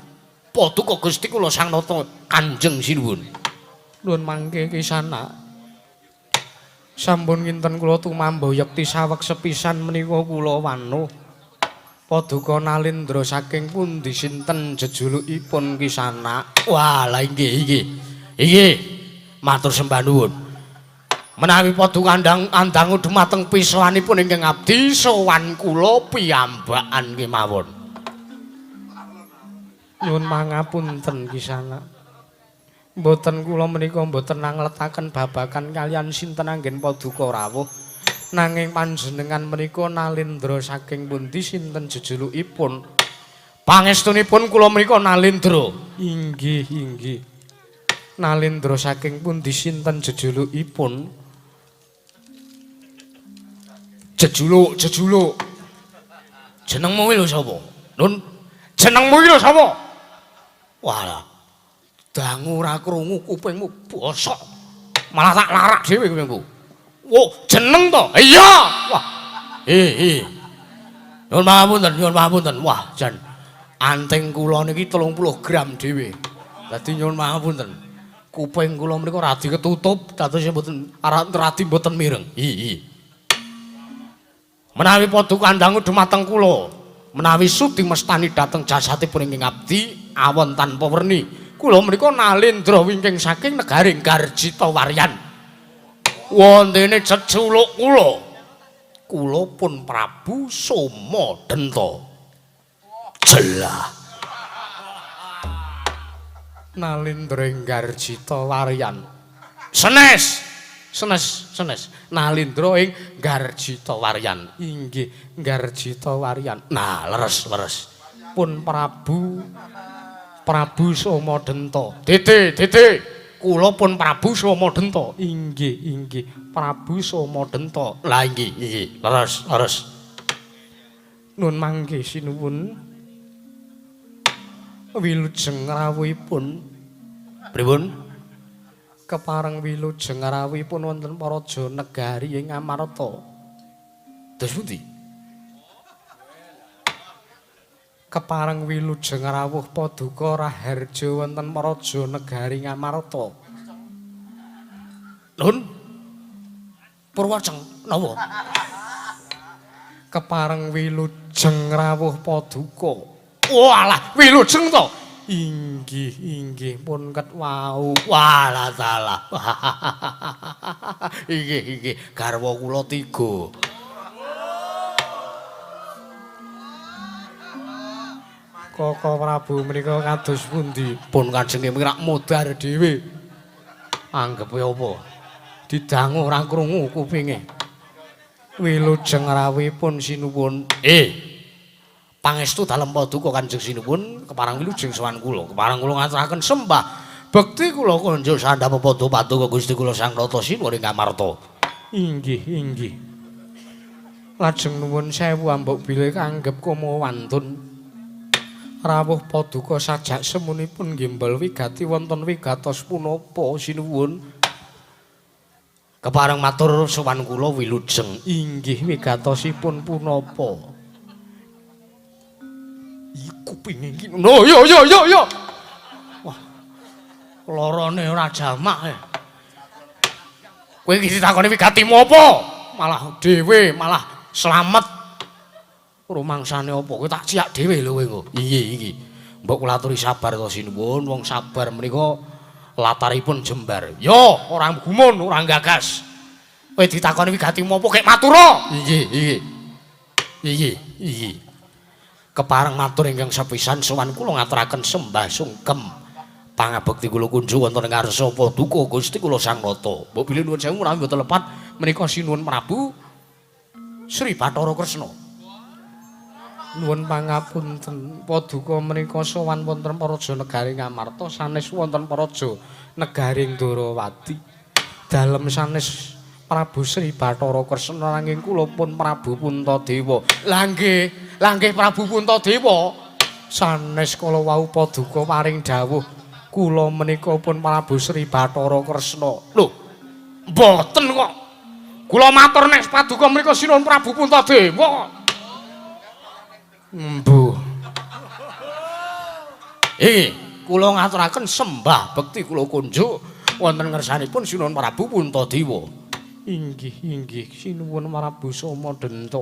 paduka Gusti kula Sang Nata Kanjeng Sinuwun. Nuwun mangke Kisana. Sampun nginten kula tumambo yekti saweg sepisan menika kula wanuh. Paduka Nalindra saking pundi sinten jejulukipun Kisana? Wah, lah inggih, inggih. Inggih. Matur sembah nuwun. Menawi paduka andangu dhumateng pisowanipun ingkang abdi sowan kula piyambakan kemawon. Nyuwun pangapunten Kisana. Mboten kula menika mboten nangletaken babagan kaliyan sinten anggen paduka rawuh. Nanging panjenengan menika Nalindra saking pundi sinten jejulukipun? Pangestunipun kula menika Nalindra. Inggih, inggih. Nalindra saking pundi sinten jejulukipun? Jejuluk, jejuluk. Jenengmu kuwi lho sapa? Nun, jenengmu iki lho sapa? Walah. Dangu ora krungu kupingmu bosok. Malah tak larak dhewe kupingku. Wo, jeneng to? Iya. Wah. Eh. Nyuwun pangapunten, nyuwun pangapunten. Wah, jan anting kula niki 30 gram dhewe. Dadi nyuwun pangapunten. Kuping kula menika radi ketutup, dados mboten radi mboten mireng. Iya. Menawi paduka andangu dhumateng kula, menawi sudi mestani dhateng jasadipun ingkang abdi awon tanpa werni. Kula menika Nalindra wingking saking negaring Garjita Waryan. Wontene jeculuk kula. Kula pun Prabu Soma Denta. Jelah. Nalindra ing Garjita Waryan. Senes. Senes, senes. Nalindra ing Garjita Waryan. Inggih, Garjita Waryan. Nah, leres, leres. Pun Prabu Soma Denta. Dede, dede. Kula pun Prabu Soma Denta. Inggih, inggih. Prabu Soma Denta. Lah inggih, inggih. Leres, leres. Nun mangke sinuwun. Wilujeng rawuhipun. Pripun? Kepareng wilujeng rawuhipun wonten Paraja Negari ing Amarta. Terus pundi? Kepareng wilujeng rawuh paduka raharja wonten Paraja Negari Ngamarta. Nun, Purwoceng napa? Kepareng wilujeng rawuh paduka. Walah, wilujeng to? Inggih, inggih pun ket wau. Walah salah. Inggih, inggih, garwa kula tiga. Koko Prabu menika kados pundi? Pun kajenge mirak modar dhewe. Anggepe apa? Didangu ora krungu kupinge. Wilujeng rawuhipun sinuwun. Pangestu dalem paduka Kanjeng Sinuwun kepareng wilujeng sowan kula. Kepareng kula ngaturaken sembah bekti kula kunjuk sandhap padha paduka Gusti kula Sang Nata Sinuwun ing Ngamarta. Inggih, inggih. Lajeng nuwun sewu ambok bilih kanggep komo wantun. Rawuh paduka sajak semunipun gembel wigati wonten wigatos punapa sinuwun. Kepareng matur sowan kula wilujeng. Inggih wigatosipun punapa? Iku kupinge iki. No yo yo yo yo. Wah. Lorone ora jamak. Kowe iki ditakoni wigatimu apa? Malah dhewe, malah slamet. Rumangsane apa? Kowe tak ciak dhewe lho kowe engko. Iya iki. Mbok kula aturi sabar to sinuwun, wong sabar menika lataripun jembar. Yo, ora gumun, ora gagas. Kowe ditakoni wigatimu apa kek matura? Iya, iya. Iya, iya. Kepareng matur ingkang sepisan sowan kula ngaturaken sembah sungkem pangabekti kula kunjuk wonten ing ngarsa paduka Gusti kula Sang Nata. Mbok bilih nuwun sewu menawi mboten lepat menika sinuwun Prabu Sri Bathara Kresna. Nuwun pangapunten paduka menika sowan wonten Praja Negari Ngamarta sanes wonten Praja Negari Ndorowati. Dalem sanes Prabu Sri Bathara Kresna nanging kula pun Prabu Puntadewa. Lah nggih, lah nggih Prabu Puntadewa. Sanes kala wau paduka paring dawuh kula menika pun Prabu Sri Bathara Kresna. Lho, mboten kok. Kula matur nek paduka menika sinuwun Prabu Puntadewa. Mbuh. Iki kula ngaturaken sembah bekti kula kunjuk wonten ngersanipun sinuwun Prabu Puntadewa. Inggih, inggih sinuwun Prabu Somadenta.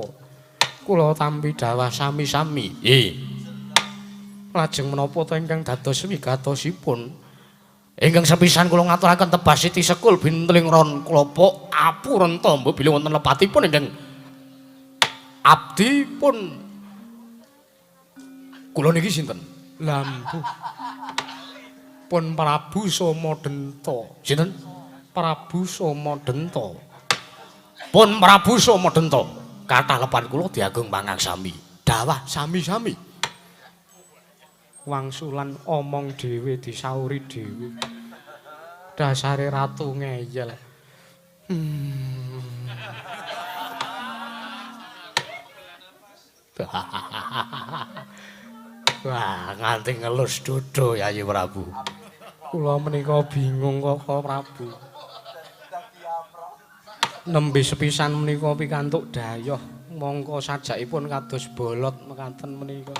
Kula tampi dawah sami-sami. Nggih. Lajeng menapa ta ingkang dados wigatosipun? Ingkang sepisan kula ngaturaken tebas siti sekul bintling ron klopok apurenta mbok bilih wonten lepatipun ingkang abdi pun kula niki sinten? Lampu. Pun Prabu Somadenta. Sinten? Prabu Somadenta. Pun Prabu Somadenta. Kathah lepan kula diagung pangaksami. Dawah sami-sami. Wangsulan omong dhewe disauri dhewe. Dasare ratu ngeyel. Wah, nganti ngelus dodo Yayi Prabu. Kula menika bingung Koko Prabu. Nembe sepisan menika pikantuk dayoh mongko sajakipun kados bolot mekaten menika.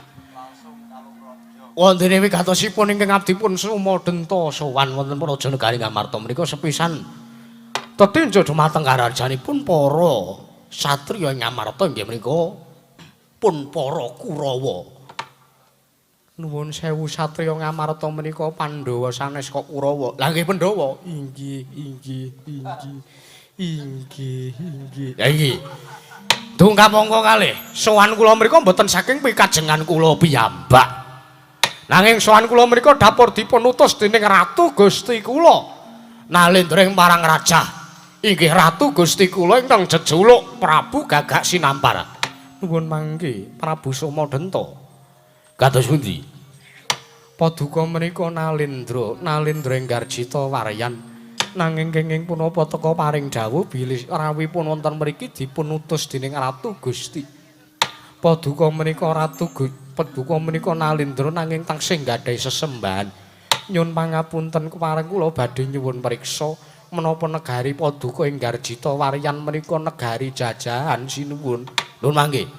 Wontene wigatosipun ingkang abdipun Somadenta sowan wonten Praja Negari Ngamarta menika sepisan tetinjo dumateng karajanipun para satriya ing Ngamarta inggih menika pun para Kurawa. Nuwun sewu satriya Ngamarta menika Pandhawa sanes kok Kurawa. Lah nggih Pandhawa. Inggih, inggih, inggih. Inggih, inggih. Ya iki. Dungkap mongko kalih. Sowan kula mriku mboten saking pikajengan kula piyambak. Nanging sowan kula mriku dapur dipun utus dening Ratu Gusti kula. Nalendra ing parang rajah. Inggih Ratu Gusti kula ingkang jejuluk Prabu Gagak Sinampar. Nuwun mangke Prabu Somadenta. Kados pundi? Paduka menika Nalendra, Nalendra Enggarjita Waryan. Nanging kenging punapa teka paring dawuh bilih rawuhipun wonten mriki dipun utus dening Ratu Gusti. Paduka menika Ratu Paduka menika Nalendra nanging taksih nggadahi sesembahan. Nyun pangapunten kepareng kula badhe nyuwun priksa menapa negari Paduka Enggarjita Waryan menika negari jajahan sinuwun. Nuwun mangke.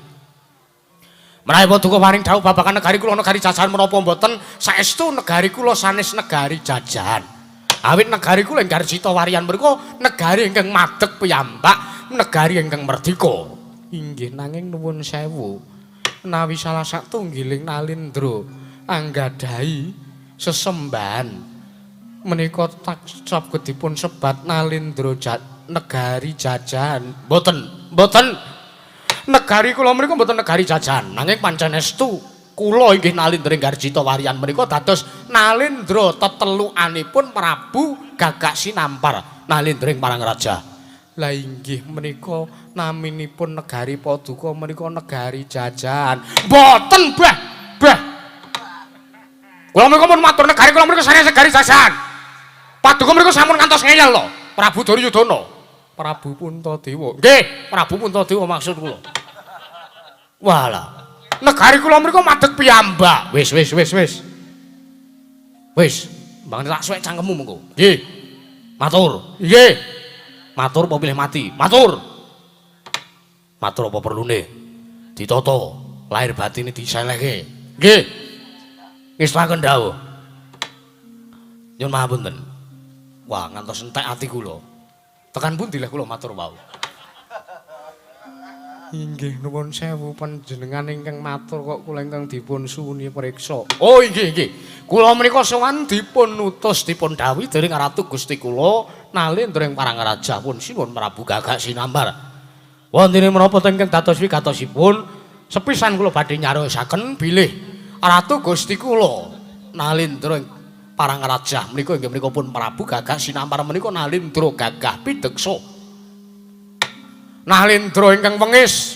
Menawi paduka paring dawuh babagan negari kula negari jajahan menapa mboten, saestu negari kula sanes negari jajahan. Awit negari kula Enggarjita Waryan menika negari ingkang madeg piyambak negari ingkang merdika. Inggih nanging nuwun sewu. Menawi salah satunggiling Nalindra anggadhahi sesembahan menika saged dipun sebat Nalindra negari jajahan. Mboten, mboten. Negari kula menika mboten negari jajahan, nanging pancen estu kula inggih Nalindra Garjita Warian menika dados Nalindra tetelukanipun Prabu Gagak Sinampar Nalindra ing Parangraja. Lah inggih menika naminipun negari Paduka menika negari jajahan. Mboten, bah, bah. Kula menika pun matur negari kula menika sanes negari jajahan. Paduka menika sampun ngantos ngeyel lho, Prabu Duryudana. Prabu Puntadewa. Nggih, Prabu Puntadewa maksud kula. Walah. Negari kula mriku madeg piyambak. Wis wis wis wis. Wis, mbangane tak suwek cangkemmu mengko. Nggih. Matur. Nggih. Matur apa pilih mati? Matur. Matur apa perlune? Ditata, lahir batine diselehke. Nggih. Ngestaken dawuh. Nyuwun mahapunten. Wah, ngantos entek ati kula. Tekan pundi leh kula matur wau? Inggih nuwun sewu panjenengan ingkang matur kok kula ingkang dipun suwuni priksa. Oh inggih inggih. Kula menika sowan dipun utus dipun dhawuhi dening Ratu Gusti kula Nalendra ing Parangraja pun sinuwun Prabu Gagak Sinambar. Wontene menapa ingkang dados wigatosipun sepisan kula badhe nyarosaken bilih Ratu Gusti kula Nalendra ing Parangraja menika inggih menika pun Prabu Gagak Sinampar menika Nalendra gagah pideksa. Nalendra ingkang wengis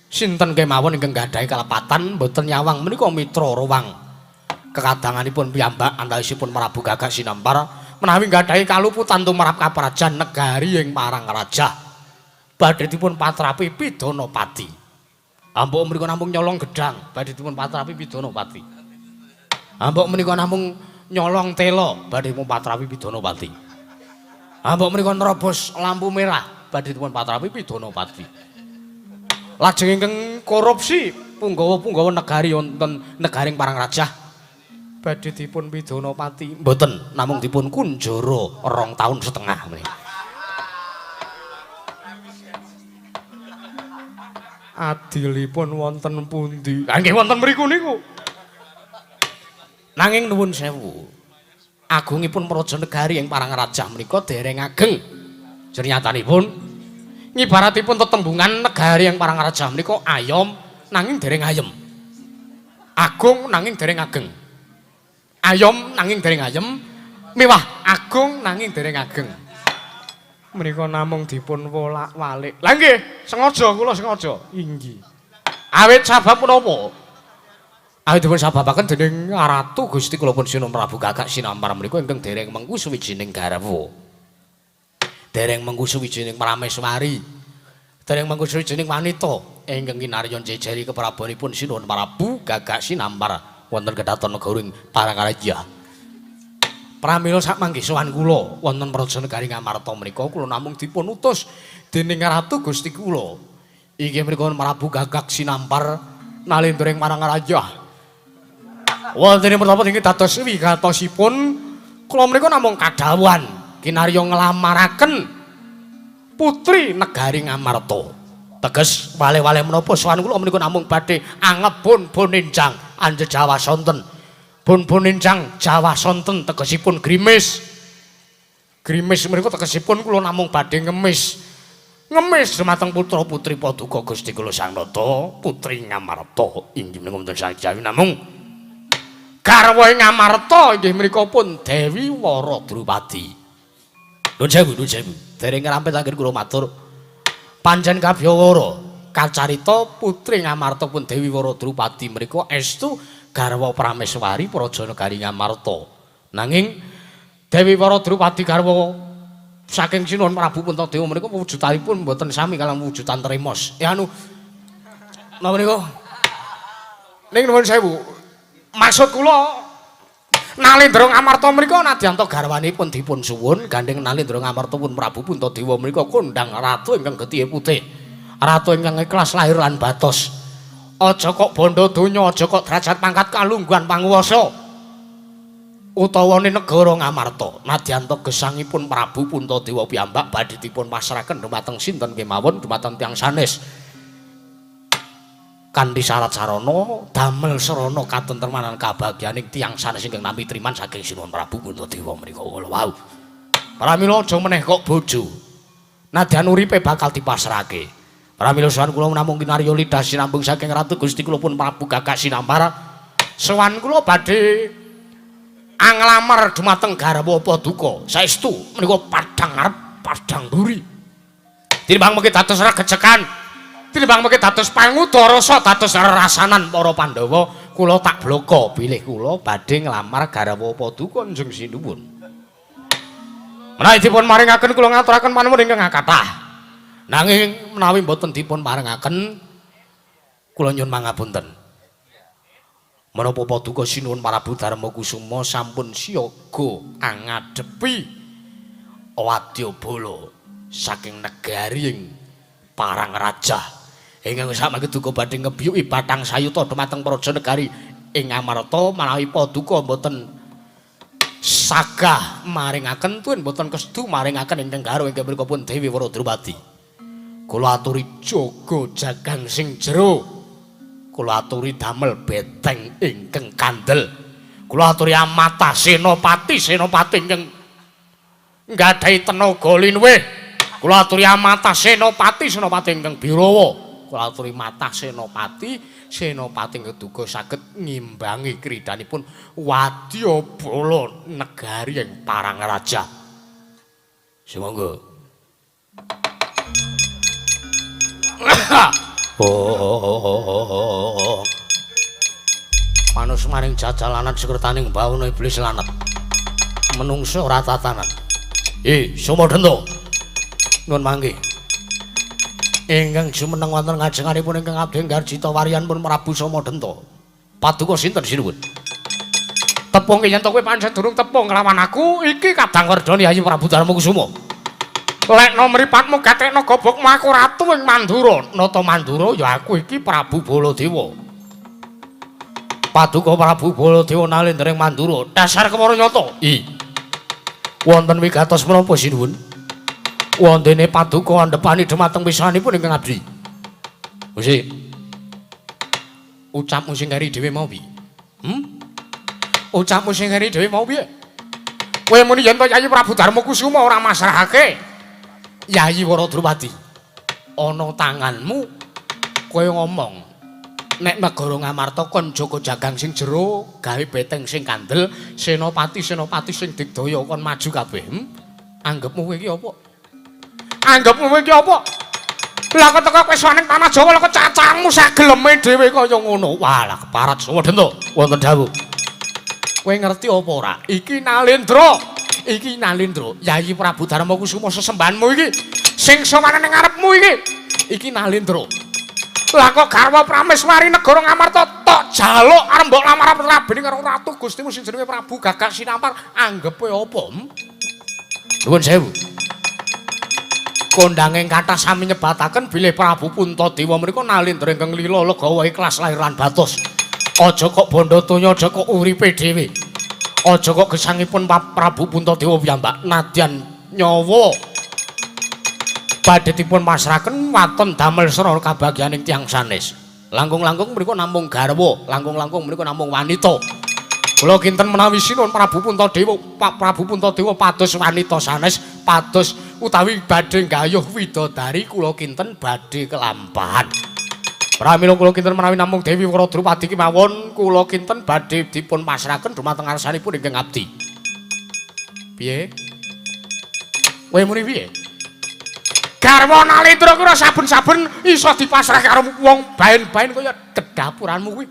sinten kemawon ingkang gadhahi kalepatan mboten nyawang menika mitra ruwang kekadanganipun piyambak antawisipun Prabu Gagak Sinampar menawi gadhahi kaluputan tumrap kaprajan negari ing Parangraja badhe dipun patrapi pidana pati. Ambok menika namung nyolong gedhang badhe dipun patrapi pidana pati. Ambok menika namung nyolong tela badhe dipun patrapi pidana pati. Ambok menika nerobos lampu merah badhe dipun patrapi pidana pati. Lajeng ingkang korupsi punggawa-punggawa negari wonten negaring Parangrajah badhe dipun pidana pati. Mboten, namung dipun kunjara 2 tahun setengah menika. Adilipun wonten pundi? Ha nggih wonten mriku niku. Nanging nuwun sewu. Agungipun praja negari ing Parangrajah menika dereng ageng. Jernyatanipun ngibaratipun tetembungan negari ing Parangrajah menika ayom nanging dereng ayem. Agung nanging dereng ageng. Ayom nanging dereng ayem, miwah agung nanging dereng ageng. Menika namung dipun wolak-walik. Lah nggih, sengaja kula sengaja. Inggih. Awit sabab menapa? Awit dipun sababaken dening Ratu Gusti kula pun Sinuwun Prabu Gagak Sinampar menika ingkang dereng mengku suwijining garwa. Dereng mengku suwijining prameswari. Dereng mengku suwijining wanita ingkang kinarya jejeri keprabonipun Sinuwun Prabu Gagak Sinampar wonten kedaton negara ing Parangraja. Pramila sakmangke sowan kula wonten praja negari Ngamarta menika kula namung dipun utus dening Ratu Gusti kula. Inggih menika Prabu Gagak Sinampar Nalendra ing Parangraja. Wonten menapa ingkang dados wigatosipun kula menika namung kadhawuhan kinarya nglamaraken putri negari Ngamarta. Teges wale-wale menapa sowan kula menika namung badhe angebun boninjang Anjejawa sonten. Bun-buninjang Jawa sonten tegesipun grimis. Grimis menika tegesipun kula namung badhe ngemis. Ngemis dumateng putra-putri Paduka Gusti kula Sang Nata, putri Ngamarta. Inggih menika wonten sajawi namung garwa ing Ngamarta inggih menika pun Dewi Wara Drupadi. Nuwun sewu, nuwun sewu. Dereng ngrampit anggen kula matur. Pancen kabyawara kacarita putri Ngamarta pun Dewi Wara Drupadi menika estu garwa Prameswari praja negari Ngamarta. Nanging Dewi Wara Drupadi garwa saking Sinuwun Prabu Puntadewa menika wujudanipun mboten sami kaliyan wujudan Tremos. Ya anu napa niku? Ning nuwun sewu. Maksud kula Nalendra Ngamarta menika nadyan ta garwanipun dipun suwun gandheng Nalendra Ngamarta pun Prabu Puntadewa menika kondhang ratu ingkang getihe putih. Ratu ingkang ikhlas lahir lan batos. Aja kok bondo donya, aja kok derajat pangkat kalungguhan panguwasa. Utawane negara Ngamarta. Nadyan to gesangipun Prabu Puntadewa piyambak badhe dipun pasrahaken dumateng sinten kemawon dumateng tiyang sanes. Kanthi syarat sarana damel sarana katentremanan kabagyaning tiyang sanes ingkang nampi triman saking Sinuwun Prabu Puntadewa menika kala wau. Pramila aja meneh kok bojo. Nadyan uripe bakal dipasrahake. Pramila sowan kula namung kinarya lidah sinambung saking Ratu Gusti kula pun Prabu Gagak Sinamar. Sowan kula badhe anglamar dumateng garwa paduka. Saestu menika padhang ngarep padhang mburi. Tinimbang mengke dados regecekan, tinimbang mengke dados pangudarasa, dados rerasanan para Pandhawa, kula tak blaka bilih kula badhe nglamar garwa paduka Kanjeng Sinuwun. Menawi dipun maringaken kula ngaturaken panuwun ingkang kathah. Nanging menawi mboten dipun parengaken kula nyuwun pangapunten. Menapa paduka Sinuwun Prabu Darma Kusuma sampun siaga angadepi wadyabala saking negari ing Parang Rajah. Ingkang samangke duka badhe ngebiyuki batang sayuta dumateng praja negari ing Amarta menawi paduka mboten sagah maringaken tuwin mboten kesedu maringaken ingkang garwa ingkang mriku pun Dewi Wara Drupadi. Kula aturi jaga jagang sing jero. Kula aturi damel beteng ingkang kandel. Kula aturi amata senopati senopati ingkang nggadahi tenaga linuwih. Kula aturi amata senopati senopati ingkang birawa. Kula aturi mata senopati senopati ingkang duga saged ngimbangi kridanipun wadyabala negari ing Parang Raja. Sumangga. Oh. Manus maring jajalanan sekertaning bawana iblis lanet. Menungso ora tatanan. Sumodenta. Nuwun mangke. Ingkang jumeneng wonten ngajenganipun ingkang abdi Garjita warian pun Prabu Somadenta. Paduka sinten sinuwun? Tepung yen to kowe pancen durung tepung nglawan aku, iki Kadang Wardana Yayi Prabu Darma Kusuma. Lekno mripatmu gatekno gobokmu aku ratu ing Mandura. Nata Mandura ya aku iki Prabu Baladewa. Paduka Prabu Baladewa nalendra ing Mandura. Dasar kemara nyata. Wonten wigatos menapa sinuwun? Wontene paduka andhepani dhumateng pisanipun ingkang abdi. Gusti. Ucapmu sing keri dhewe mau piye? Ucapmu sing keri dhewe mau piye? Kowe muni yen to Yayi Prabu Darma Kusuma ora masrahake Yayi Wara Drupadi. Ana tanganmu kowe ngomong nek negara Ngamarta kon jaga jagang sing jero, gawe beteng sing kandel, senopati-senopati sing digdaya kon maju kabeh. Anggepmu kowe iki apa? Anggepmu kowe iki apa? Lah kok teko kowe sowan tanah Jawa lha kok cacangmu sageleme dhewe kaya ngono. Walah keparat Sumadenta. Wonten dawuh. Kowe ngerti apa ora? Iki Nalendra. Iki Nalendra, Yayi Prabu Darma Kusuma sesembahanmu iki sing sowan ning ngarepmu iki. Iki Nalendra. Lah kok garwa Prameswari negara Ngamarta tok jaluk arep mbok lamar rabine karo ratu Gustimu sing jenenge Prabu Gagak Sinampar, anggepe apa? Nuwun sewu. Kondanging kathah sami nyebataken bilih Prabu Puntadewa menika Nalendra ingkang lila legawa ikhlas lahir lan batos. Aja kok bondo donya, aja kok uripe dhewe. Aja kok gesangipun Prabu Puntadewa piyambak nadyan nyawa badhe dipun pasrahaken waton damel srana kabagyaning tiyang sanes. Langkung-langkung mriku namung garwa, langkung-langkung mriku namung wanita. Kula kinten menawi Sinuwun Prabu Puntadewa, Pak Prabu Puntadewa pados wanita sanes, pados utawi badhe nggayuh widodari kula kinten badhe kelampahan. Pramila kula kinten menawi namung Dewi Wara Drupadi kemawon kula kinten badhe dipun pasrahaken dumateng ngarsanipun ingkang abdi. Piye? Kowe muni piye? Garwa Nalendra kuwi saben-saben iso dipasrahke karo wong baen-baen kaya dedapuranmu kuwi.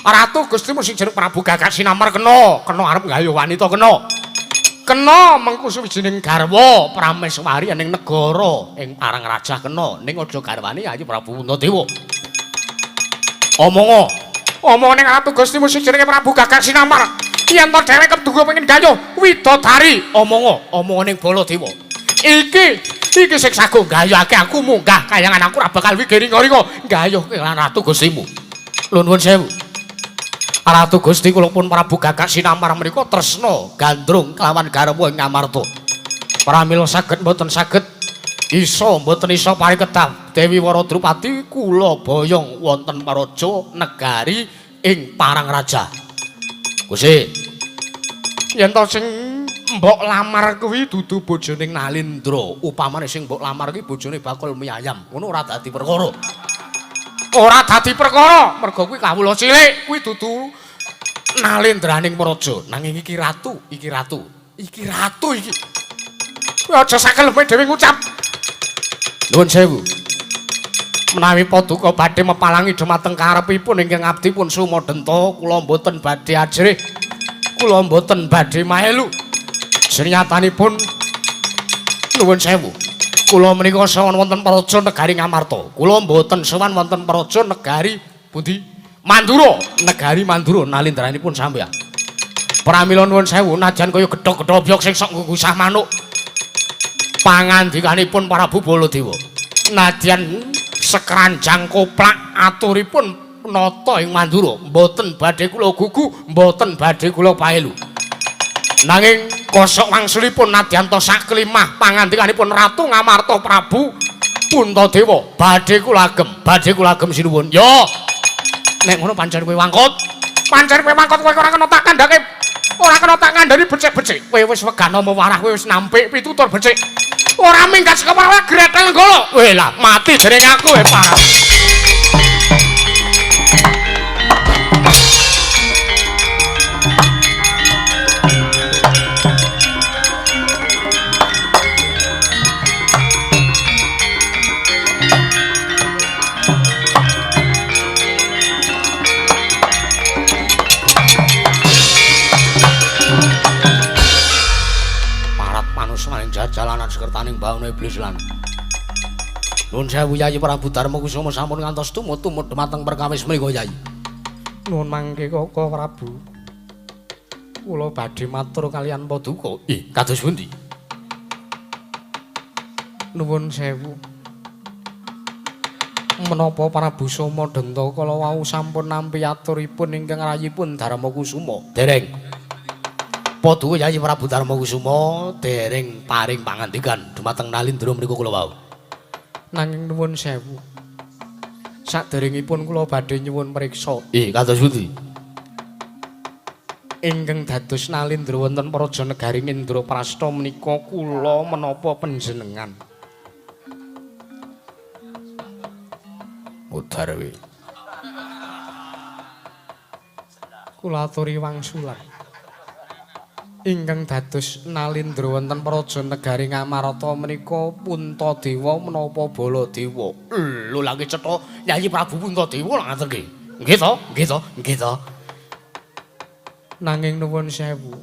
Ratu Gustimu sing jeneng Prabu Gagak Sinamar kena, kena arep nggayuh wanita kena. Kena mengku suwijining garwa Prameswari ning negara ing Parang Rajah kena, ning aja garwane Yayi Prabu Puntadewa. Omongo, omong ning Ratu Gustimu sing jenenge Prabu Gagak Sinamar. Yen to dheweke keduga pengen gayuh widodari, omongo, omongo ning Baladewa. Iki sing sago gayuhake aku munggah kayangan aku ora bakal wigiri ringa-ringa gayuh lan Ratu Gustimu. Lho nuwun sewu. Ratu Gusti kula pun Prabu Gagak Sinamar menika tresna gandrung kelawan garwa ing Ngamarta. Pramila saged mboten saged isa mboten isa parikedah Dewi Wara Drupadi kula boyong wonten paraja negari ing Parangraja. Gusti, yen to sing mbok lamar kuwi dudu bojone Nalindra, upamane sing mbok lamar kuwi bojone bakul mie ayam, ngono ora dadi perkara. Ora dadi perkara, mergo kuwi kawula cilik, kuwi dudu Nalindraning praja. Nanging iki ratu, iki ratu, iki ratu iki. Kowe aja sakeleme dhewe ngucap. Nuwun sewu. Menawi paduka badhe mepalangi dhumateng karepipun ingkang abdi pun Sumadenta, kula mboten badhe ajrih. Kula mboten badhe maelu. Senyatanipun nuwun sewu. Kula menika sowan wonten praja negari Ngamarta. Kula mboten sowan wonten praja negari pundi? Mandura, negari Mandura nalindranipun sampeyan. Pramila nuwun sewu najan kaya gethok-gethok sing sok nggusah manuk. Pangandikanipun Prabu Baladewa. Nadyan sekranjang koplak aturipun nata ing Mandura, mboten badhe kula gugu, mboten badhe kula paelu. Nanging kosok wangsulipun nadyan ta saklimah pangandikanipun Ratu Ngamarta Prabu Puntadewa, badhe kula agem, badhe kula agem sinuwun. Yo. Nek ngono pancen kowe wangkut, pancen kowe wangkut, kowe ora kena tak kandhake. Ora kena tak kandhani becik-becik. Kowe wis wegah nama warah, kowe wis nampik pitutur becik. Ora minggat saka warah gretel nggolo. Weh lah, mati jeneng aku e parah. Jalanan sekertaning bawana iblis lan. Nuwun sewu Yayi Prabu Darma Kusuma sampun ngantos tumut-tumut dhumateng perkawis menika Yayi. Nuwun mangke Kaka Prabu. Kula badhe matur kaliyan paduka. Ih, kados pundi? Nuwun sewu. Menapa Prabu Somadenta kala wau sampun nampi aturipun ingkang rayipun Darma Kusuma? Dereng. Paduka Yayi Prabu Darma Kusuma dereng paring pangandikan dumateng Nalindra mriku kula wau. Nanging nuwun sewu. Saderengipun kula badhe nyuwun priksa. Ih, kados pundi? Ingkang dados Nalindra wonten praja negari Indraprasta menika kula menapa panjenengan? Mudhar kuwi. Kula aturi wangsulan. Ingkang dados Nalindra wonten praja negari Ngamarta menika Puntadewa menapa Baladewa? Lho lha cetha Yayi Prabu Puntadewa lha ngaten nggih. Nggih to? Nggih to? Nggih to. Nanging nuwun sewu.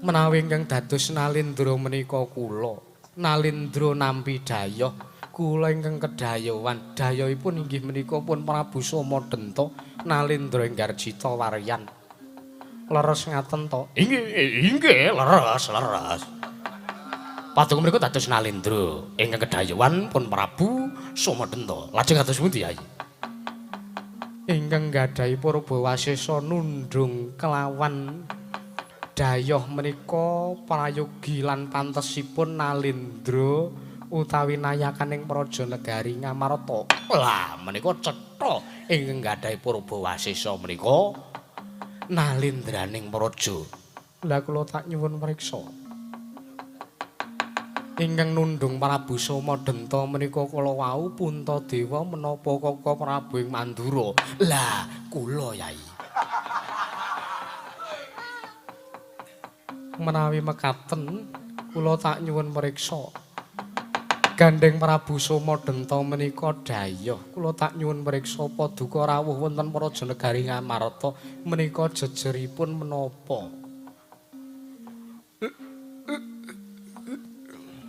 Menawi ingkang dados Nalindra menika kula, Nalindra nampi dayoh, kula ingkang kedayohan. Dayohipun inggih menika pun Prabu Somadenta Nalindra Enggarjita Waryan. Leres ngaten to? Inggih, inggih, leres, leres. Paduka mriku dados Nalindra ingkang kedayohan pun Prabu Somadenta. Lajeng kados pundi, Yai? Ingkang gadhahi Purbawasesa nundhung kelawan dayoh menika prayogi lan pantesipun Nalindra utawi nayakaning praja negari Ngamarta. Lah menika cetha ingkang gadhahi Purbawasesa menika Nalindraning praja. Lah kula tak nyuwun priksa. Ingkang nundhung Prabu Somadenta menika kala wau Puntadewa menapa Kaka Prabu ing Mandura? Lah kula Yai. Menawi mekaten kula tak nyuwun priksa. Gandheng Prabu Somadenta menika dayoh, kula tak nyuwun priksa paduka rawuh wonten praja negari Ngamarta menika jejeripun menapa?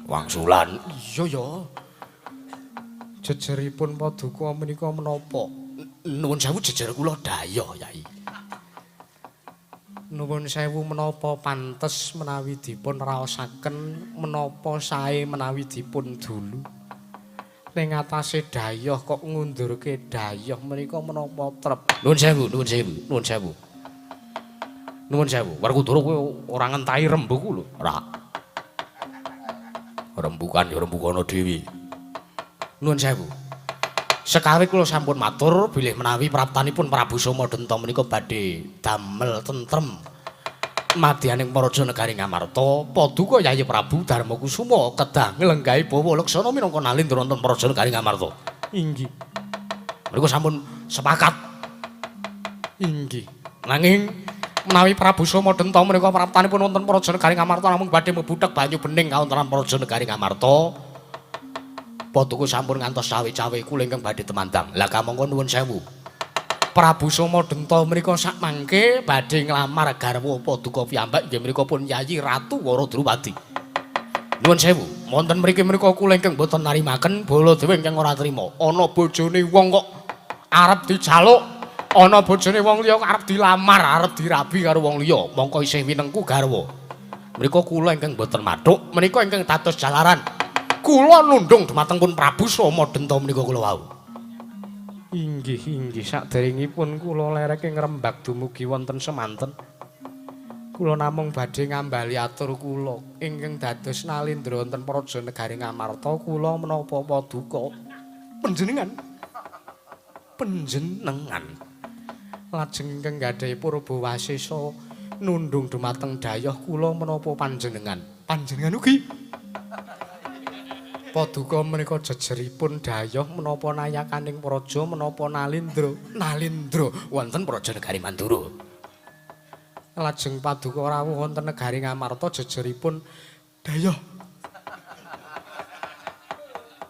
Wangsulan. Iya ya. Jejeripun paduka menika menapa? Nuwun sewu jejer kula dayoh, Yai. Nuwun sewu menapa pantes menawi dipun raosaken, menapa sae menawi dipun dulu. Ning atase dayoh kok ngundurke dayoh menika menapa trep? Nuwun sewu, nuwun sewu, nuwun sewu. Nuwun sewu, Werkudara kowe ora ngentahi rembugku lho. Ora. Rembukan ya rembukana dhewe. Nuwun sewu. Sekawit kula sampun matur bilih menawi praptanipun Prabu Somadenta menika badhe damel tentrem madyaning Praja Negari Ngamarta, paduka Yayi Prabu Darmakusuma kedah nglenggahi bawa laksana minangka nalindra wonten Praja Negari Ngamarta. Inggih. Menika sampun sepakat. Inggih. Nanging menawi Prabu Somadenta menika praptanipun wonten Praja Negari Ngamarta namung badhe mebudheg banyu bening kawontenan Praja Negari Ngamarta, paduka sampun ngantos cawe-cawe kula ingkang badhe temandang. Lah kamangka nuwun sewu. Prabu Somadenta menika sakmangke badhe nglamar garwa paduka piyambak inggih menika pun Yayi Ratu Waradrupadi. Nuwun sewu, wonten mriki menika kula ingkang boten narimaken Baladewa ingkang ora trima. Ana bojone wong kok arep dijaluk, ana bojone wong liya kok arep dilamar, arep dirabi karo wong liya, mongko isih winengku garwa. Menika kula ingkang boten mathuk, menika ingkang dados jalaran kula nundung dumateng pun Prabu Somadenta menika kula wau. Inggih, inggih, saderengipun kula lereke ngrembak dumugi wonten semanten. Kula namung badhe ngambali atur kula ingkang dados nalindra wonten Praja Negari Ngamarta kula menapa paduka panjenengan. Panjenengan lajeng ingkang gadhahi purba wasesa nundung dumateng dayoh kula menapa panjenengan. Panjenengan ugi. Paduka menika jejeripun dayoh menapa nayakaning praja menapa nalindra. Nalindra wonten Praja Negari Mandura. Lajeng paduka rawuh wonten negari Ngamarta jejeripun dayoh.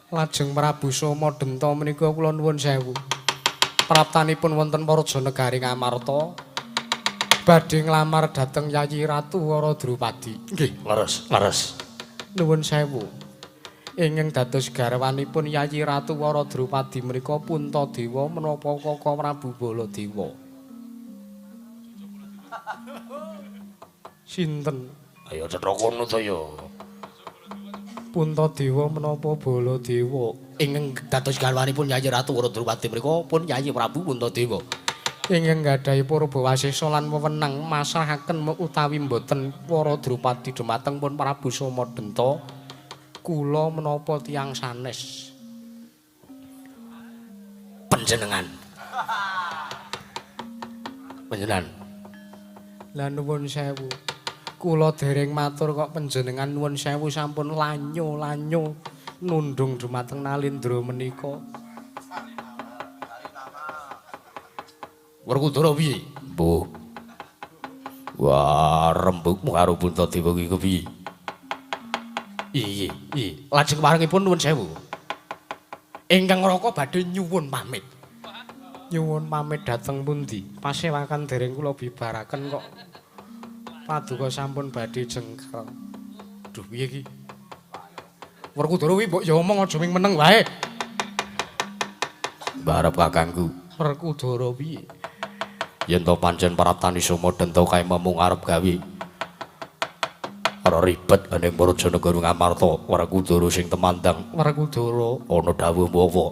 Lajeng Prabu Somadenta menika kula nuwun sewu. Praptanipun wonten Praja Negari Ngamarta badhe nglamar dhateng Yayi Ratu Waradrupadi. Nggih, leres, leres. Nuwun sewu. Ingkang dados garwanipun Yayi Ratu Waradrupadi menika Puntadewa menapa Kaka Prabu Baladewa? Sinten? Ayo cetha kono to ya. Puntadewa menapa Baladewa? Ingkang dados garwanipun Yayi Ratu Waradrupadi menika pun Yayi Prabu Puntadewa. Ingkang gadhahi purba wasesa lan wewenang masrahaken utawi mboten Waradrupadi dumateng pun Prabu Somadenta. Kula menapa tiyang sanes? Panjenengan. Panjenengan. Lah nuwun sewu. Kula dereng matur kok panjenengan nuwun sewu sampun lanyo-lanyo nundung dumateng nalindra menika. Werkudara piye? Mbuh. Wah, rembugmu karo Puntadewa iki kepiye? Iya, iya. Lajeng warengipun nuwun sewu. Ingkang Raka badhe nyuwun pamit. Nyuwun pamit dhateng pundi? Pasewakan dereng kula bibaraken kok paduka sampun badhe jengker. Duh, piye iki? Werkudara kuwi mbok ya omong aja ming meneng wae. Mbarep kakangku. Werkudara piye? Yen to pancen praptani Somadenta kae memung arep gawe ora ribet ning Praja Negara Ngamarta. Werkudara sing temandang. Werkudara ana dawuh apa?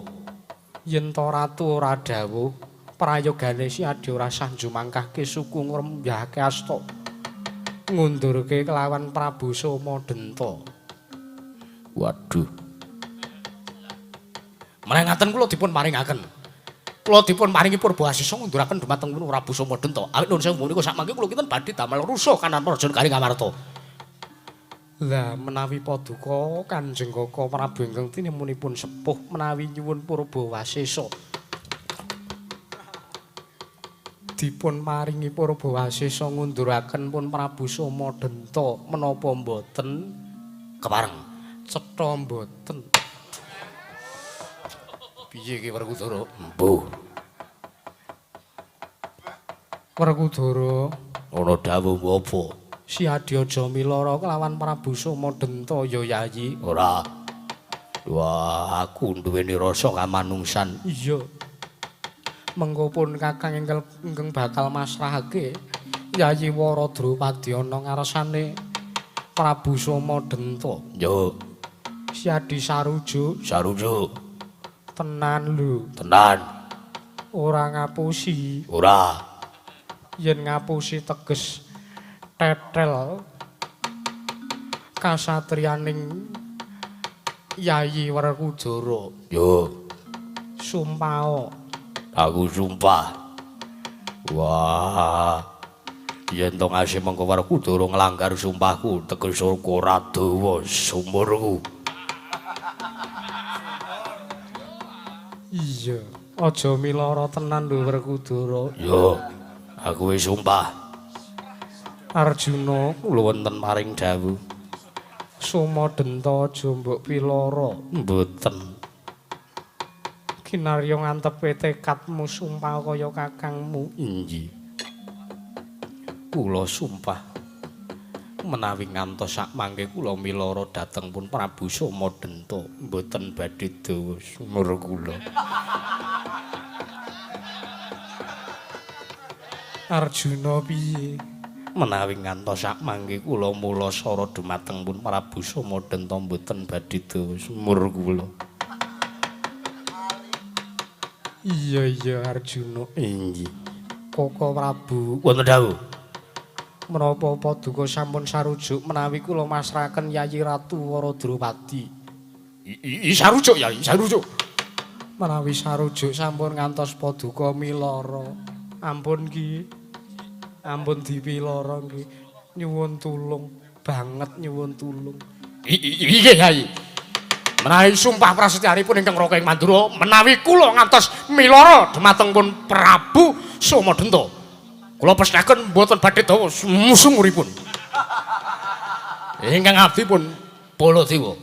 Yen to ratu ora dawuh, prayogane si Adi ora sah njumangkahke suku ngrembahake asta. Ngundurke kelawan Prabu Somadenta. Waduh. Merangaten kula dipun paringaken. Kula dipun paringi purba asisa ngunduraken dumateng Prabu Somadenta. Awit nuwun sewu menika sakmangke kula kinten badhe damel rusuh kanan Praja Negari Ngamarta. Lah menawi paduka Kanjeng Kaka Prabu ingkang tinemunipun sepuh menawi nyuwun purba wasesa. Dipun paringi purba wasesa ngunduraken pun Prabu Somadenta menapa mboten kepareng? Cetha mboten. Piye iki Werkudara? Mbuh. Werkudara ana dawuh apa? Si Adi aja milara kelawan Prabu Somadenta ya Yayi. Ora. Wah, aku duweni rasa kamanungsan. Iya. Mengko pun Kakang ingkang bakal masrahake Yayi Waradrupadi ana ngarsane Prabu Somadenta. Yo. Si Adi sarujuk. Sarujuk. Tenan lho. Tenan. Ora ngapusi. Ora. Yen ngapusi teges tetel kasatriyaning Yayi Werkudara. Yo. Sumpah. Aku sumpah. Wah. Yen to ngasih mengko Werkudara nglanggar sumpahku, teges ora dawa sumurku. Iya, aja milara tenan lho Werkudara. Yo. Aku wis sumpah. Arjuna, kula wonten maring dawuh. Sumadenta aja mbok pilara. Mboten. Kinarya ngantepe tekadmu sumpah kaya kakangmu. Inggih. Kula sumpah menawi ngantos sak mangke kula milara dhateng pun Prabu Somadenta mboten badhe dawa sumur kula. Arjuna piye? Menawi ngantos sak mangke kula mula sara dumateng pun Prabu Somadenta mboten badhe dawa sumur kula. Iya iya Arjuna. Inggih. Koko Prabu wonten dawuh. Menapa paduka sampun sarujuk menawi kula masraken Yayi Ratu Waradrawati? Sarujuk Yayi, sarujuk. Menawi sarujuk sampun ngantos paduka milara. Ampun ki. Ampun dipilara nggih. Nyuwun tulung, banget nyuwun tulung. Inggih Yayi. Menawi sumpah prasetyanipun ingkang Raka ing Mandura menawi kula ngantos milara dumateng pun Prabu Somadenta. Kula pesthekaken mboten badhe dawa sumuripun. Ingkang abdi pun Baladewa.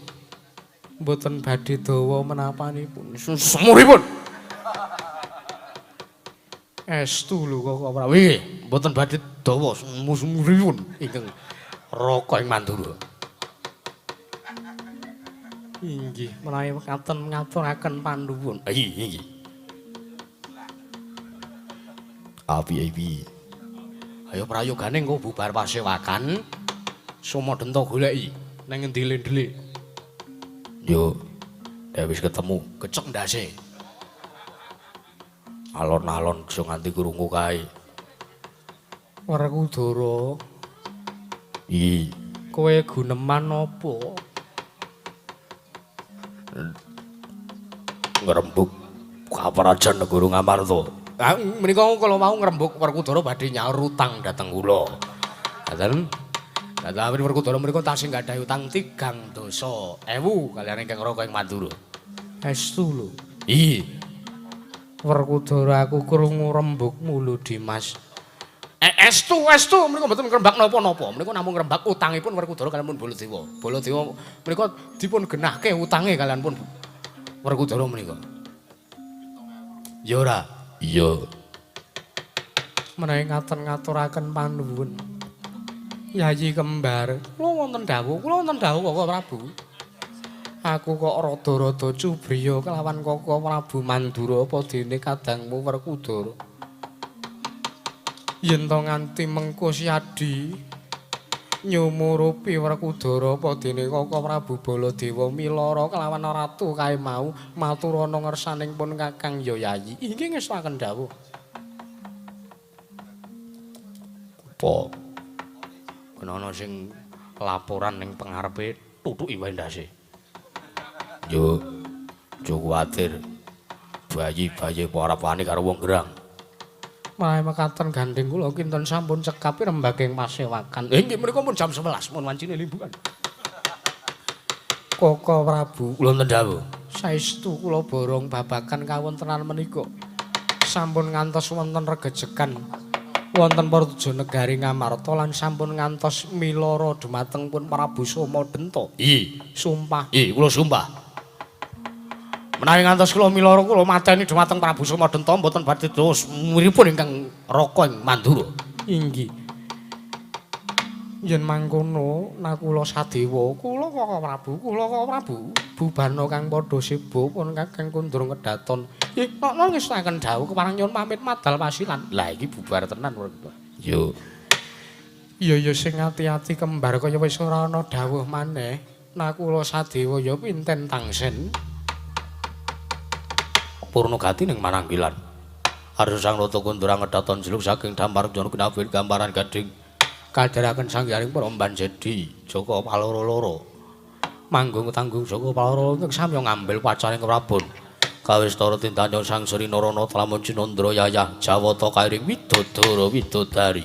Mboten badhe dawa menapanipun sumuripun. Estu lho Koko Prabu. Nggih, mboten badhe dawa sumuripun ingkang Raka ing Mandura. Inggih, menawi mekaten ngaturaken panuwun. Inggih. Api-api. Ayo prayogane engko bubar pasewakan. Somadenta goleki nang ngendi lendele. Yo, nek wis ketemu, kecek ndase. Alon-alon aja nganti krungu kae. Werkudara. Iki kowe guneman apa? Ngrembug kaprajan negara Ngamarta. Ah menika kula mau ngrembug Werkudara badhe nyaur utang dhateng kula. Ngaten. Lah Werkudara menika tasih nggadahi utang 300.000 kaliyan ingkang Raka ing Mandura. Estu lho. Iya. Werkudara aku krungu rembugmu lho Dimas. Estu estu menika mboten ngrembak napa-napa. Menika namung ngrembak utangipun Werkudara kaliyan pun Baladewa. Baladewa menika dipun genahke utange kaliyan pun Werkudara menika. Ya ora? Iya. Menawi ngaten ngaturaken panuwun. Yayi kembar, kula wonten dawuh, kula wonten dawuh Koko Prabu. Aku kok rada-rada cubriya kelawan Koko Prabu Mandura apa dene kadangmu Werkudara. Yen to nganti mengko Siadi nyumurupi Werkudara apa dene Koko Prabu Baladewa milara kelawan ratu kae mau maturana ngersaning pun Kakang ya Yayi. Inggih ngestuaken dawuh. Apa? Ana sing laporan ning pengarepe tutuki wae ndase. Yo, aja kuwatir. Bayi-bayi ora wani karo wong gerang. Menawi mekaten gandeng kula kinten sampun cekap rembaging pasewakan. Inggih menika pun jam 11 pun wancine limbukan. Koko Prabu, kula wonten dawuh. Saestu kula borong babagan kawontenan menika. Sampun ngantos wonten regejekan wonten Praja Negari Ngamarta lan sampun ngantos milara dumateng pun Prabu Somadenta. Iya, sumpah. Iya, kula sumpah. Menawi ngantos kula milara kula mateni dumateng Prabu Somadenta mboten badhe terus miripun ingkang Raka ing Mandura. Inggih. Yen mangkono nakula sadewa, kula Koko Prabu, kula Koko Prabu bubarna kang padha seba pun Kakang kundur ngedaton. Ih, kok ngestaken dawuh kepareng nyuwun pamit madal pasilan. Lah iki bubar tenan kok. Yo. Iya ya sing ati-ati kembar kaya wis ora ana dawuh maneh. Nakula sadewa ya pinten tangsen. Purnagati ning Mananggilan. Arsa Sang Nata Kundura ngedhaton jeluk saking Damar Jana kinawil gambaran gading kadharaken Sang Hyang para Mbanjedi Jaka Paloro-loro. Manggung tanggung Jaka Paloro ing samya ngambil pacaring Prabon. Kawistara tindanya Sang Sri Narana lamun Cinandra yayah Jawata kairing widodara widodari.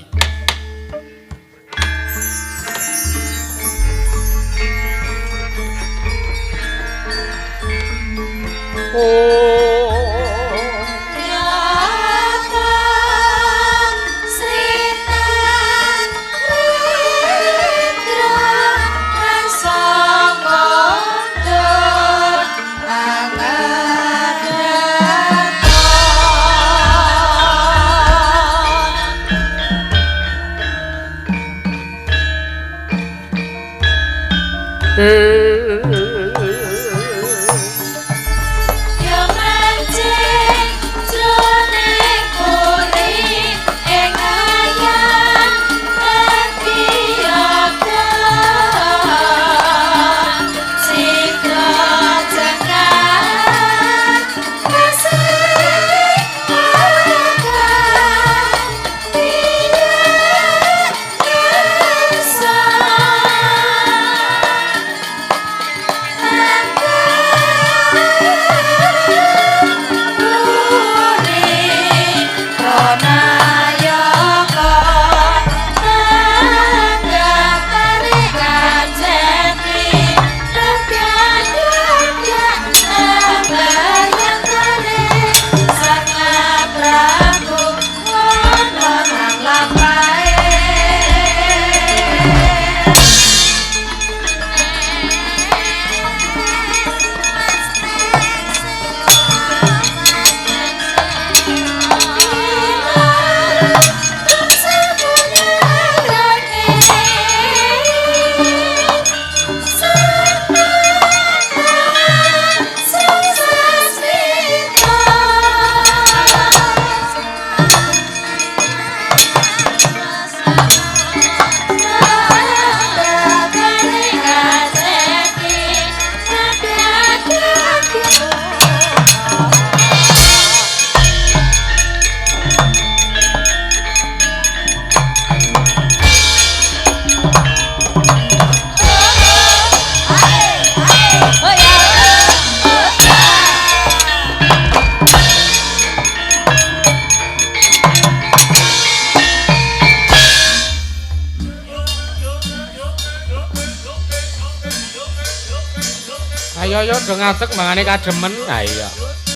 Ayo do ngadeg mangane kademen. Ha iya.